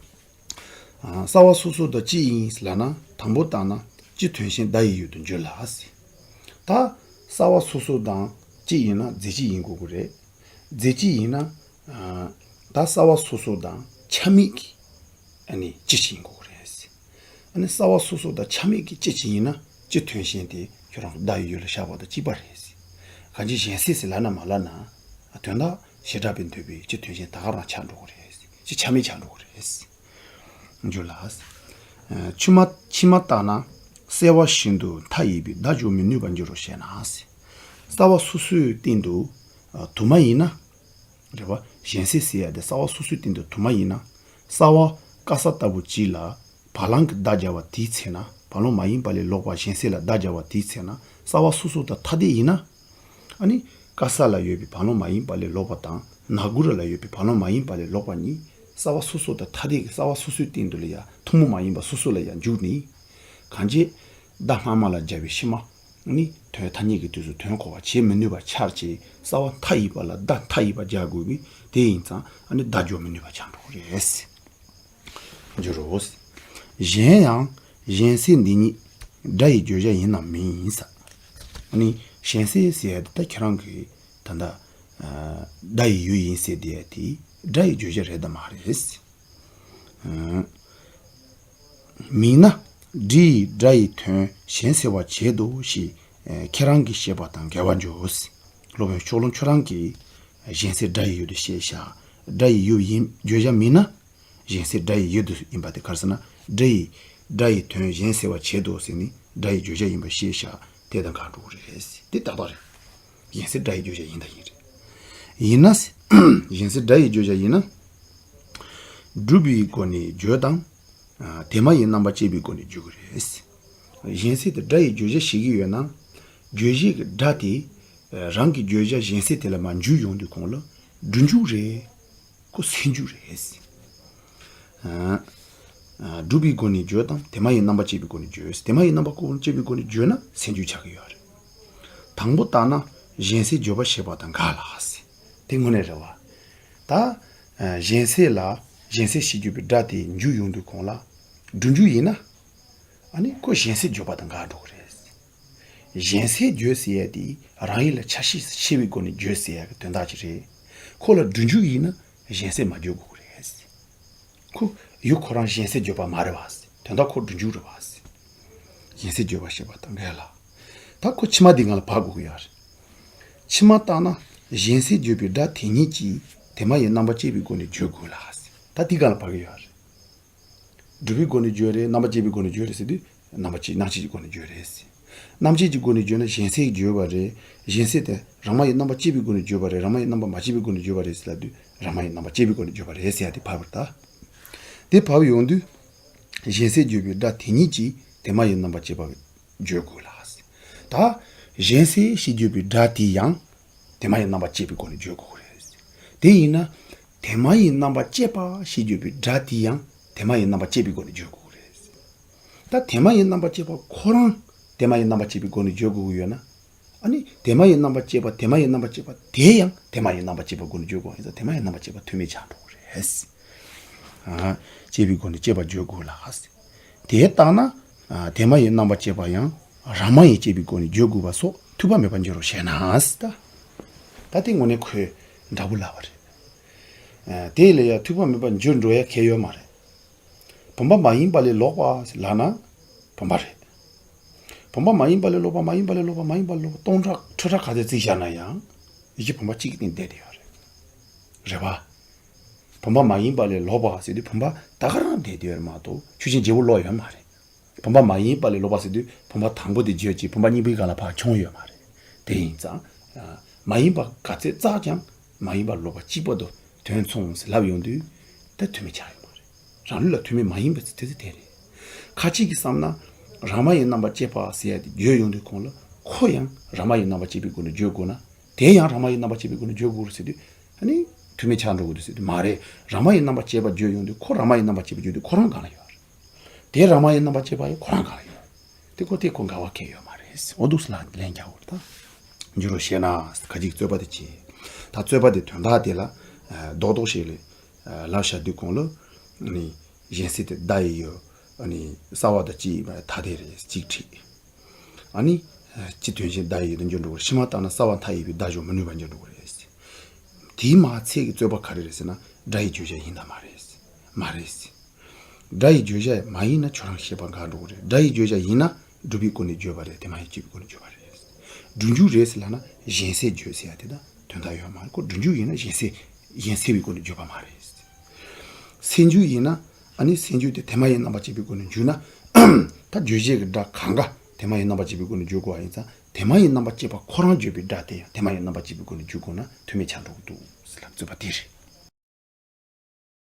རྩ་བ་སོ་སོ་དང་གཅིག་ཡིན་ལབ་ན་དང་པོ་བཏང་ན་སྤྱི་དོན་གཞན་བརྡ་ཡི་ཡུལ་དུ་འགྱུར་ལ་ཟེར། ད་རྩ་བ་སོ་སོ་དང་གཅིག་ཡིན་ན་རྫས་གཅིག་ཡིན་དགོས་ཀྱི་རེད། རྫས་གཅིག་ཡིན་ན། ད་རྩ་བ་སོ་སོ་དང་ཆ་མེད་ཀྱི་ཨ་ནི་སྤྱི་གཅིག་ཡིན་དགོས་ཀྱི་རེད། ཨ་ནི་རྩ་བ་སོ་སོ་དང་ཆ་མེད་ཀྱི་སྤྱི་གཅིག་ཡིན་ན་སྤྱི་དོན་གཞན་དེ་ཁྱོད་རང་བརྡ་ཡི་ཡུལ་ལ་བཞག་པ་དང་གཅིག་པ་རེད། གང་ཅི་གཞན་སེལ་ཟེར་ལབ་ན་མ་ལབ་ན། དོན་དག་བྱེ་བྲག་པའི་འདོད་པའི་སྤྱི་དོན་གཞན་ད་ག་རང་ཆགས་འགྲོ་གི་རེད། སྤྱི་ཆ་མེད་ཆགས་འགྲོ་གི་རེད། འཇུ་ལ། ཕྱི་མ་ཕྱི་མ་ལྟར་ན་གསལ་བ་བཞིན་དུ་མཐའ་ཡས་པའི་བརྡ་སྦྱོར་མི་ནུས་པར་འགྱུར་རོ་ཞེ་ན། རྩ་བ་སོ་སོའི་སྟེང་དུ་དུ་མ་ཡིན་ན། རེད་བ། གཞན་སེལ་ཟེར་ཡ་དེ་རྩ་བ་སོ་སོའི་སྟེང་དུ་དུ་མ་ཡིན་ན། རྩ་བ་ཀ་ས་ལྟ་བུ་གཅིག་ལ་བ་ལང་གི་བརྡ་སྦྱར་བ་དེའི་ཚེ་ན་བ་ལང་མ་ཡིན་པ་ལས་ལོག་པ་གཞན་སེལ་ལ་བརྡ་སྦྱར་བ་དེའི་ཚེ་ན་རྩ་བ་སོ་སོ་དང་ཐ་དད་ཡིན་ན། ཨ་ནི། ཀ་ས་ལ་ཡོད་པའི་བ་ལང་མ་ཡིན་པ་ལས་ལོག་པ་དང་ན་གུ་ར་ལ་ཡོད་པའི་བ་ལང་མ་ཡིན་པ་ལས་ལོག་པ་གཉིས་རྩ་བ་སོ་སོ་དང་ཐ་དད་ཀྱི་རྩ་བ་སོ་སོའི་སྟེང་དུ་ལ་ཡང་ཐུན་མོང་མ་ཡིན་པ་སོ་སོ་ལ་ཡང་འཇུག་ནས། གང་ཅི། བརྡ་སྔ་མ་ལ་སྦྱར་བའི་ཕྱི་མ། ནི་དོན་ཐ་སྙད་ཀྱི་དུས་སུ་དོན་གོ་བ་བྱེད་མི་ནུས་པ་ཆགས་ཅིང་རྩ་བ་མཐའ་ཡས་པ་ལ་བརྡ་མཐའ་ཡས་པ་སྦྱར་དགོས་པས་དེ་ཡིན་ཙང་ཨ་ནི་བརྡ་སྦྱོར་མི་ནུས་པ་ཆགས་འགྲོ་གི་རེད། འགྱུར་རོ། གཞན་ཡང་གཞན་སེལ་འདི་ཉིད་སྒྲ་ཡི་བརྗོད་བྱ་ཡིན་ནམ་མིན་ཟེར། ཨ་ནི་གཞན་སེལ་ཟེར་ཡ་དེ་ད་ཁྱེད་རང་གི་ད་ལྟ་བརྡ་ཡི་ཡུལ་ཡིན་ཟེར་བསྡད་ཡ་དེ་སྒྲ་ཡི་བརྗོད་བྱ་རེད་དམ་མ་རེད། མིན་ན། སྒྲ་ཡིས་སྒྲ་ཡི་དོན་གཞན་སེལ་བར་བྱེད་དོ་ཞེས། ཁྱེད་རང་གིས་བཤད་པ་དང་འགལ་བར་འགྱུར། སློབ་དཔོན་ཕྱོགས་གླང་ཁྱོད་རང་གིས། གཞན་སེལ་སྒྲ་ཡི་ཡུལ་དུ་བཤད་བཞག་སྒྲ་ཡི་ཡུལ་ཡིན་བརྗོད་བྱ་མིན་ན། གཞན་སེལ་སྒྲ་ཡི་ཡུལ་དུ་ཡིན་པ་དེ་ག་རེ་ཟེར་ན། སྒྲ་ཡིས། སྒྲ་ཡི་དོན་གཞན་སེལ་བར་བྱེད་དོ་ཟེར་ནས་སྒྲ་ཡི་བརྗོད་བྱ་ཡིན་པར་བཤད་བཞག་དེ་དང་འགལ་འགྲོ་གི་རེད། དེ་ཏག་ཏག་རེད། གཞན་སེལ་སྒྲ་ཡི་བརྗོད་བྱ་ཡིན་དང་ཡིན་རེད། ཡིན་ན། གཞན་སེལ་སྒྲ་ཡི་བརྗོད་བྱ་ཡིན་ན། སྒྲུབ་པའི་སྒོ་ནས་བརྗོད་དང་། དེ་མ་ཡི་རྣམ་པ་བཅད་པའི་སྒོ་ནས་བརྗོད་ཀྱི་རེད། གཞན་སེལ་དེ་སྒྲ་ཡི་བརྗོད་བྱ་ཞིག་གི་ཡོད་ན། བརྗོད་བྱེད་ཀྱི་སྒྲ་དེ། རང་གི་བརྗོད་བྱ་གཞན་སེལ་དེ་ལ་མ་འཇུས་ཡོང་དུས་གོང་ལ། སྒྲུབ་འཇུག་རེད། ཁོ་སེལ་འཇུག་རེད། སྒྲུབ་པའི་སྒོ་ནས་བརྗོད་དང་དེ་མ་ཡི་རྣམ་པ་བཅད་པའི་སྒོ་ནས་བརྗོད། དེ་མ་ཡི་རྣམ་པ་སྒོ་ནས་བཅད་པའི་སྒོ་ནས་བརྗོད་ན་སེལ་འཇུག་ཆགས་ཀྱི་ཡོད་རེད། དང་པོ་ལྟར་ན་གཞན་སེལ་བརྗོད་པ་ཞེས་པ་དང་འགལ་ལ་ཟེར། དེ་དངོས་གནས་རེད་བ། ད་གཞན་སེལ་ལ་གཞན་སེལ་ཞེས་བརྗོད་པའི་སྒྲ་དེ་འཇུག་ཡོང་དུས་གོང་ལ་སྒྲུབ་འཇུག་ཡིན་ན། ཨ་ནི་ཁོ་གཞན་སེལ་བརྗོད་པ་དང་འགལ་འགྲོ་གི་རེད། གཞན་སེལ་བརྗོད་ཟེར་ཡ་དེ་རང་ཡུལ་ལ་ཆ་ཤས་ཤེས་པའི་སྒོ་ནས་བརྗོད་ཟེར་ཡ་གི་དོན་དག་ཅིག་རེད། ཁོ་ལ་སྒྲུབ་འཇུག་ཡིན་ན་གཞན་སེལ་མ་བརྗོད་དགོས་ཀྱི་རེད། ཁོ་ཡུལ་ཁོ་རང་གཞན་སེལ་བརྗོད་པ་མ་རེད་བ། དོན་དག་ཁོ་སྒྲུབ་འཇུག་རེད་བ། གཞན་སེལ་བརྗོད་པ་ཞེས་པ་དང་འགལ་ལ། ད་ཁོ་ཕྱི་མ་འདི་སྒང་ལ་བབས་དགོས་ཀྱི་ཡོད་རེད། ཕྱི་མ་ལྟར་ན་གཞན་སེལ་བརྗོད་པའི་སྒྲ་དེ་ཉིད་ཀྱིས་དེ་མ་ཡི་རྣམ་པ་བཅད་པའི་སྒོ་ནས་བརྗོད་དགོས་ལ། ད་འདི་སྒང་ལ་བབས་ཀྱི་ཡོད་རེད། སྒྲུབ་པའི་སྒོ་ནས་བརྗོད་རེད། རྣམ་པ་བཅད་པའི་སྒོ་ནས་བརྗོད་རེད་ཟེར་དུས་རྣམ་པ་བཅད་རྣམ་བཅད་ཀྱི་སྒོ་ནས་བརྗོད་རེད་ཟེར། རྣམ་བཅད་ཀྱི་སྒོ་ནས་བརྗོད་ན་གཞན་སེལ་བརྗོད་པ་རེད། གཞན་སེལ་དེ་རང་མ་ཡི་རྣམ་པ་བཅད་པའི་སྒོ་ནས་བརྗོད་པ་རེད། རང་མ་ཡི་རྣམ་པ་མ་བཅད་པའི་སྒོ་ནས་བརྗོད་པ་རེད་ཟེར་ལབ་དུས་རང་མ་ཡི་རྣམ་པ་བཅད་པའི་སྒོ་ནས་བརྗོད་པ་རེད་ཟེར་ཡ་དེ་བབས་པ་རེད་ད། དེ་བབས་ཡོང་དུས་གཞན་སེལ་བརྗོད་པའི་སྒྲ་དེ་ཉིད་ཀྱིས་དེ་མ་ཡི་རྣམ་པ་བཅད་པ་བརྗོད་དགོས་ལ། ད་གཞན་སེལ་ཞེས་བརྗོད་པའི་སྒྲ་དེ་ཡང་དེ་མ་ཡི་རྣམ་པ་བཅད་པའི་སྒོ་ནས་བརྗོད་དགོས་རེད། དེ་ཡིན་ན་དེ་མ་ཡི་རྣམ་པ་བཅད་པ་ཞེས་བརྗོད་པའི་སྒྲ་དེ་ཡང་དེ་མ་ཡི་རྣམ་པ་བཅད་པའི་སྒོ་ནས་བརྗོད་དགོས་རེད། ད་དེ་མ་ཡི་རྣམ་པ་བཅད་པ་ཁོ་རང་དེ་མ་ཡི་རྣམ་པ་བཅད་པའི་སྒོ་ནས་བརྗོད་དགོས་ཀྱི་ཡོད་ན། ཨ་ནི་དེ་མ་ཡི་རྣམ་པ་བཅད་པ་དེ་མ་ཡི་རྣམ་པ་བཅད་པ་དེ་ཡང་དེ་མ་ཡི་རྣམ་པ་བཅད་པའི་སྒོ་ནས་བརྗོད་དགོས་ཡིན་ཙང་དེ་མ་ཡི་རྣམ་པ་བཅད་པ་མཐུ་མེད་ཆགས་འགྲོ་གི་རེད། ཨ། བཅད་པའི་སྒོ་ནས་བཅད་པ་བརྗོད་དགོས་ལ། དེ་ལྟ་ན་ཨ། དེ་མ་ཡི་རྣམ་པ་བཅད་པ་ཡང་རང་མ་ཡི་བཅད་པའི་སྒོ་ནས་བརྗོད་དགོས་པ་སོགས་ཐུག་པ་མེད་པར་འགྱུར་རོ་ཞེ་ན། ད་ད་དེ་དངོས་གནས་ཁོའི་འདྲ་པོ་ལབ་པ་རེད། ཨ། དེ་ལས་ཡང་ཐུག་པ་མེད་པར་འགྱུར་འགྲོ་ཡ་གལ་ཡོད་མ་རེད། བུམ་པ་མ་ཡིན་པ་ལས་ལོག་པ་ལབ་ན་བུམ་པ་རེད། བུམ་པ་མ་ཡིན་པ་ལས་ལོག་པ་མ་ཡིན་པ་ལས་ལོག་པ་མ་ཡིན་པ་ལས་ལོག་པ་སྟོང་ཕྲག་ཁྲི་ཕྲག་ག་ཚོད་བརྩིས་བཞག་ན་ཡང་ཡིད་ཀྱི་བུམ་པ་གཅིག་གི་སྟེང་བསྡད་དེ་ཡོད་རེད། རེད་པ། བུམ་པ་མ་ཡིན་པ་ལས་ལོག་པ་ཟེར་དུས་བུམ་པ་ད་ག་རང་བསྡད་དེ་ཡོད་རེད་མ་གཏོགས་ཆོས་ཅན་བརྗེ་པོ་ལོག་ཡོད་མ་རེད། བུམ་པ་མ་ཡིན་པ་ལས་ལོག་པ་ཟེར་དུས་བུམ་པ་དང་པོ་དེ་བརྗོད་ཅིག་བུམ་པ་གཉིས་པའི་སྒང་ལ་ཕར་མཆོང་ཡོད་མ་རེད། དེ་ཡིན་ཙང་། མ་ཡིན་པ་ག་ཚད་བཙལ་ཀྱང་མ་ཡིན་པ་ལོག་པ་གཅིག་པ་དུ་དོན་མཚུངས་ཟེར་ལབ་ཡོང་དུས་ད་མཐུ་མེད་ཆགས་ཡོད་མ་རེད། རང་ལུགས་ལ་མཐུ་མེད་མ་ཡིན་པའི་ཚུལ་དེ་དེ་རེད། ཁ་ཅིག་གིས་བསམ་ན་རང་མ་ཡི་རྣམ་པ་བཅད་པ་ཟེར་ཡ་དེ་བརྗོད་ཡོང་དུས་གོང་ལ་ཁོ་ཡང་རང་མ་ཡི་རྣམ་པ་བཅད་པའི་སྒོ་ནས་བརྗོད་དགོས་ན། དེ་ཡང་རང་མ་ཡི་རྣམ་པ་བཅད་པའི་སྒོ་ནས་བརྗོད་དགོས་རེད་ཟེར་དུས་ཨ་ནི་མཐུ་མེད་ཆགས་འགྲོ་གི་འདུག་ཟེར་དུས་མ་རེད། རང་མ་ཡི་རྣམ་པ་བཅད་པ་བརྗོད་ཡོང་དུས་ཁོ་རང་མ་ཡི་རྣམ་པ་བཅད་པ་བརྗོད་དུས་ཁོ་རང་སྒང་ལ་ཡོད་རེད། དེ་རང་མ་ཡི་རྣམ་པ་བཅད་པ་ཡང་ཁོ་རང་སྒང་ལ་ཡོད་རེད། དེ་ཁོ་དེ་ཁོ་འགལ་བ་གང་ཡང་ཡོད་མ་རེད། འོ་འདུག་སེ་ལབ་ལན་རྒྱག་དགོས་རེད་ད། འགྱུར་རོ་ཞེ་ན། ཁ་ཅིག་རྩོད་པ་དེ་བྱེད། ད་རྩོད་པ་དེ་དོན་དག་དེ་ལ་རྡོག་རྡོག་ཞིག་ལ་ལབ་བཞག་དུས་གོང་ལ་ནི་གཞན་སེལ་དེ་བརྡ་ཡི་ཡོད་ནི་གསལ་བ་དང་གཅིག་ཐ་དད་རེད་གཅིག་ཁྲིད། ཨ་ནི། སྤྱི་དོན་གཞན་བརྡ་ཡི་ཡོད་དུ་འགྱུར་འགྲོ་གི་རེད། ཕྱི་མ་ལྟར་ན་གསལ་བ་མཐའ་ཡས་པའི་བརྡ་སྦྱོར་མི་ནུས་པར་འགྱུར་འགྲོ་གི་རེད། དེའི་མ་ཚད་ཀྱི་རྩོད་པ་ག་རེ་རེད་ཟེར་ན་སྒྲ་ཡི་བརྗོད་བྱ་ཡིན་དང་མ་རེད། མ་རེད། སྒྲ་ཡི་བརྗོད་བྱ་མ་ཡིན་ན་ཁྱོད་རང་ཤེས་པ་འགལ་འགྲོ་གི་རེད། སྒྲ་ཡི་བརྗོད་བྱ་ཡིན་ན་སྒྲུབ་པའི་སྒོ་ནས་བརྗོད་པ་རེད། དེ་མ་ཡིན་བཅད་པའི་སྒོ་ནས་བརྗོད་པ་རེད། སྒྲུབ་འཇུག་རེད་ཟེར་ལབ་ན་གཞན་སེལ་བརྗོད་ཟེར་ཡ་དེ་དང་དོན་དག་ཡོད་མ་རེད། ཁོ་སྒྲུབ་འཇུག་ཡིན་ན་གཞན་སེལ་གཞན་སེལ་བའི་སྒོ་ནས་བརྗོད་པ་མ་རེད། སེལ་འཇུག་ཡིན་ན་ཨ་ནི་སེལ་འཇུག་དེ་དེ་མ་ཡི་རྣམ་པ་བཅད་པའི་སྒོ་ནས་འཇུག་ན། ད་རྗོད་བྱེད་ཀྱི་སྒྲ་གང་ག་དེ་མ་ཡི་རྣམ་པ་བཅད་པའི་སྒོ་ནས་འཇུག་དགོས་པ་ཡིན་ཙང་དེ་མ་ཡི་རྣམ་པ་བཅད་པ་ཁོ་རང་བརྗོད་པའི་སྒྲ་དེ་ཡང་དེ་མ་ཡི་རྣམ་པ་བཅད་པའི་སྒོ་ནས་འཇུག་དགོས་ན་མཐུ་མེད་ཆགས་འགྲོ་གི་འདུག་ཟེར་ལབ་རྩོད་པ་དེ་རེད།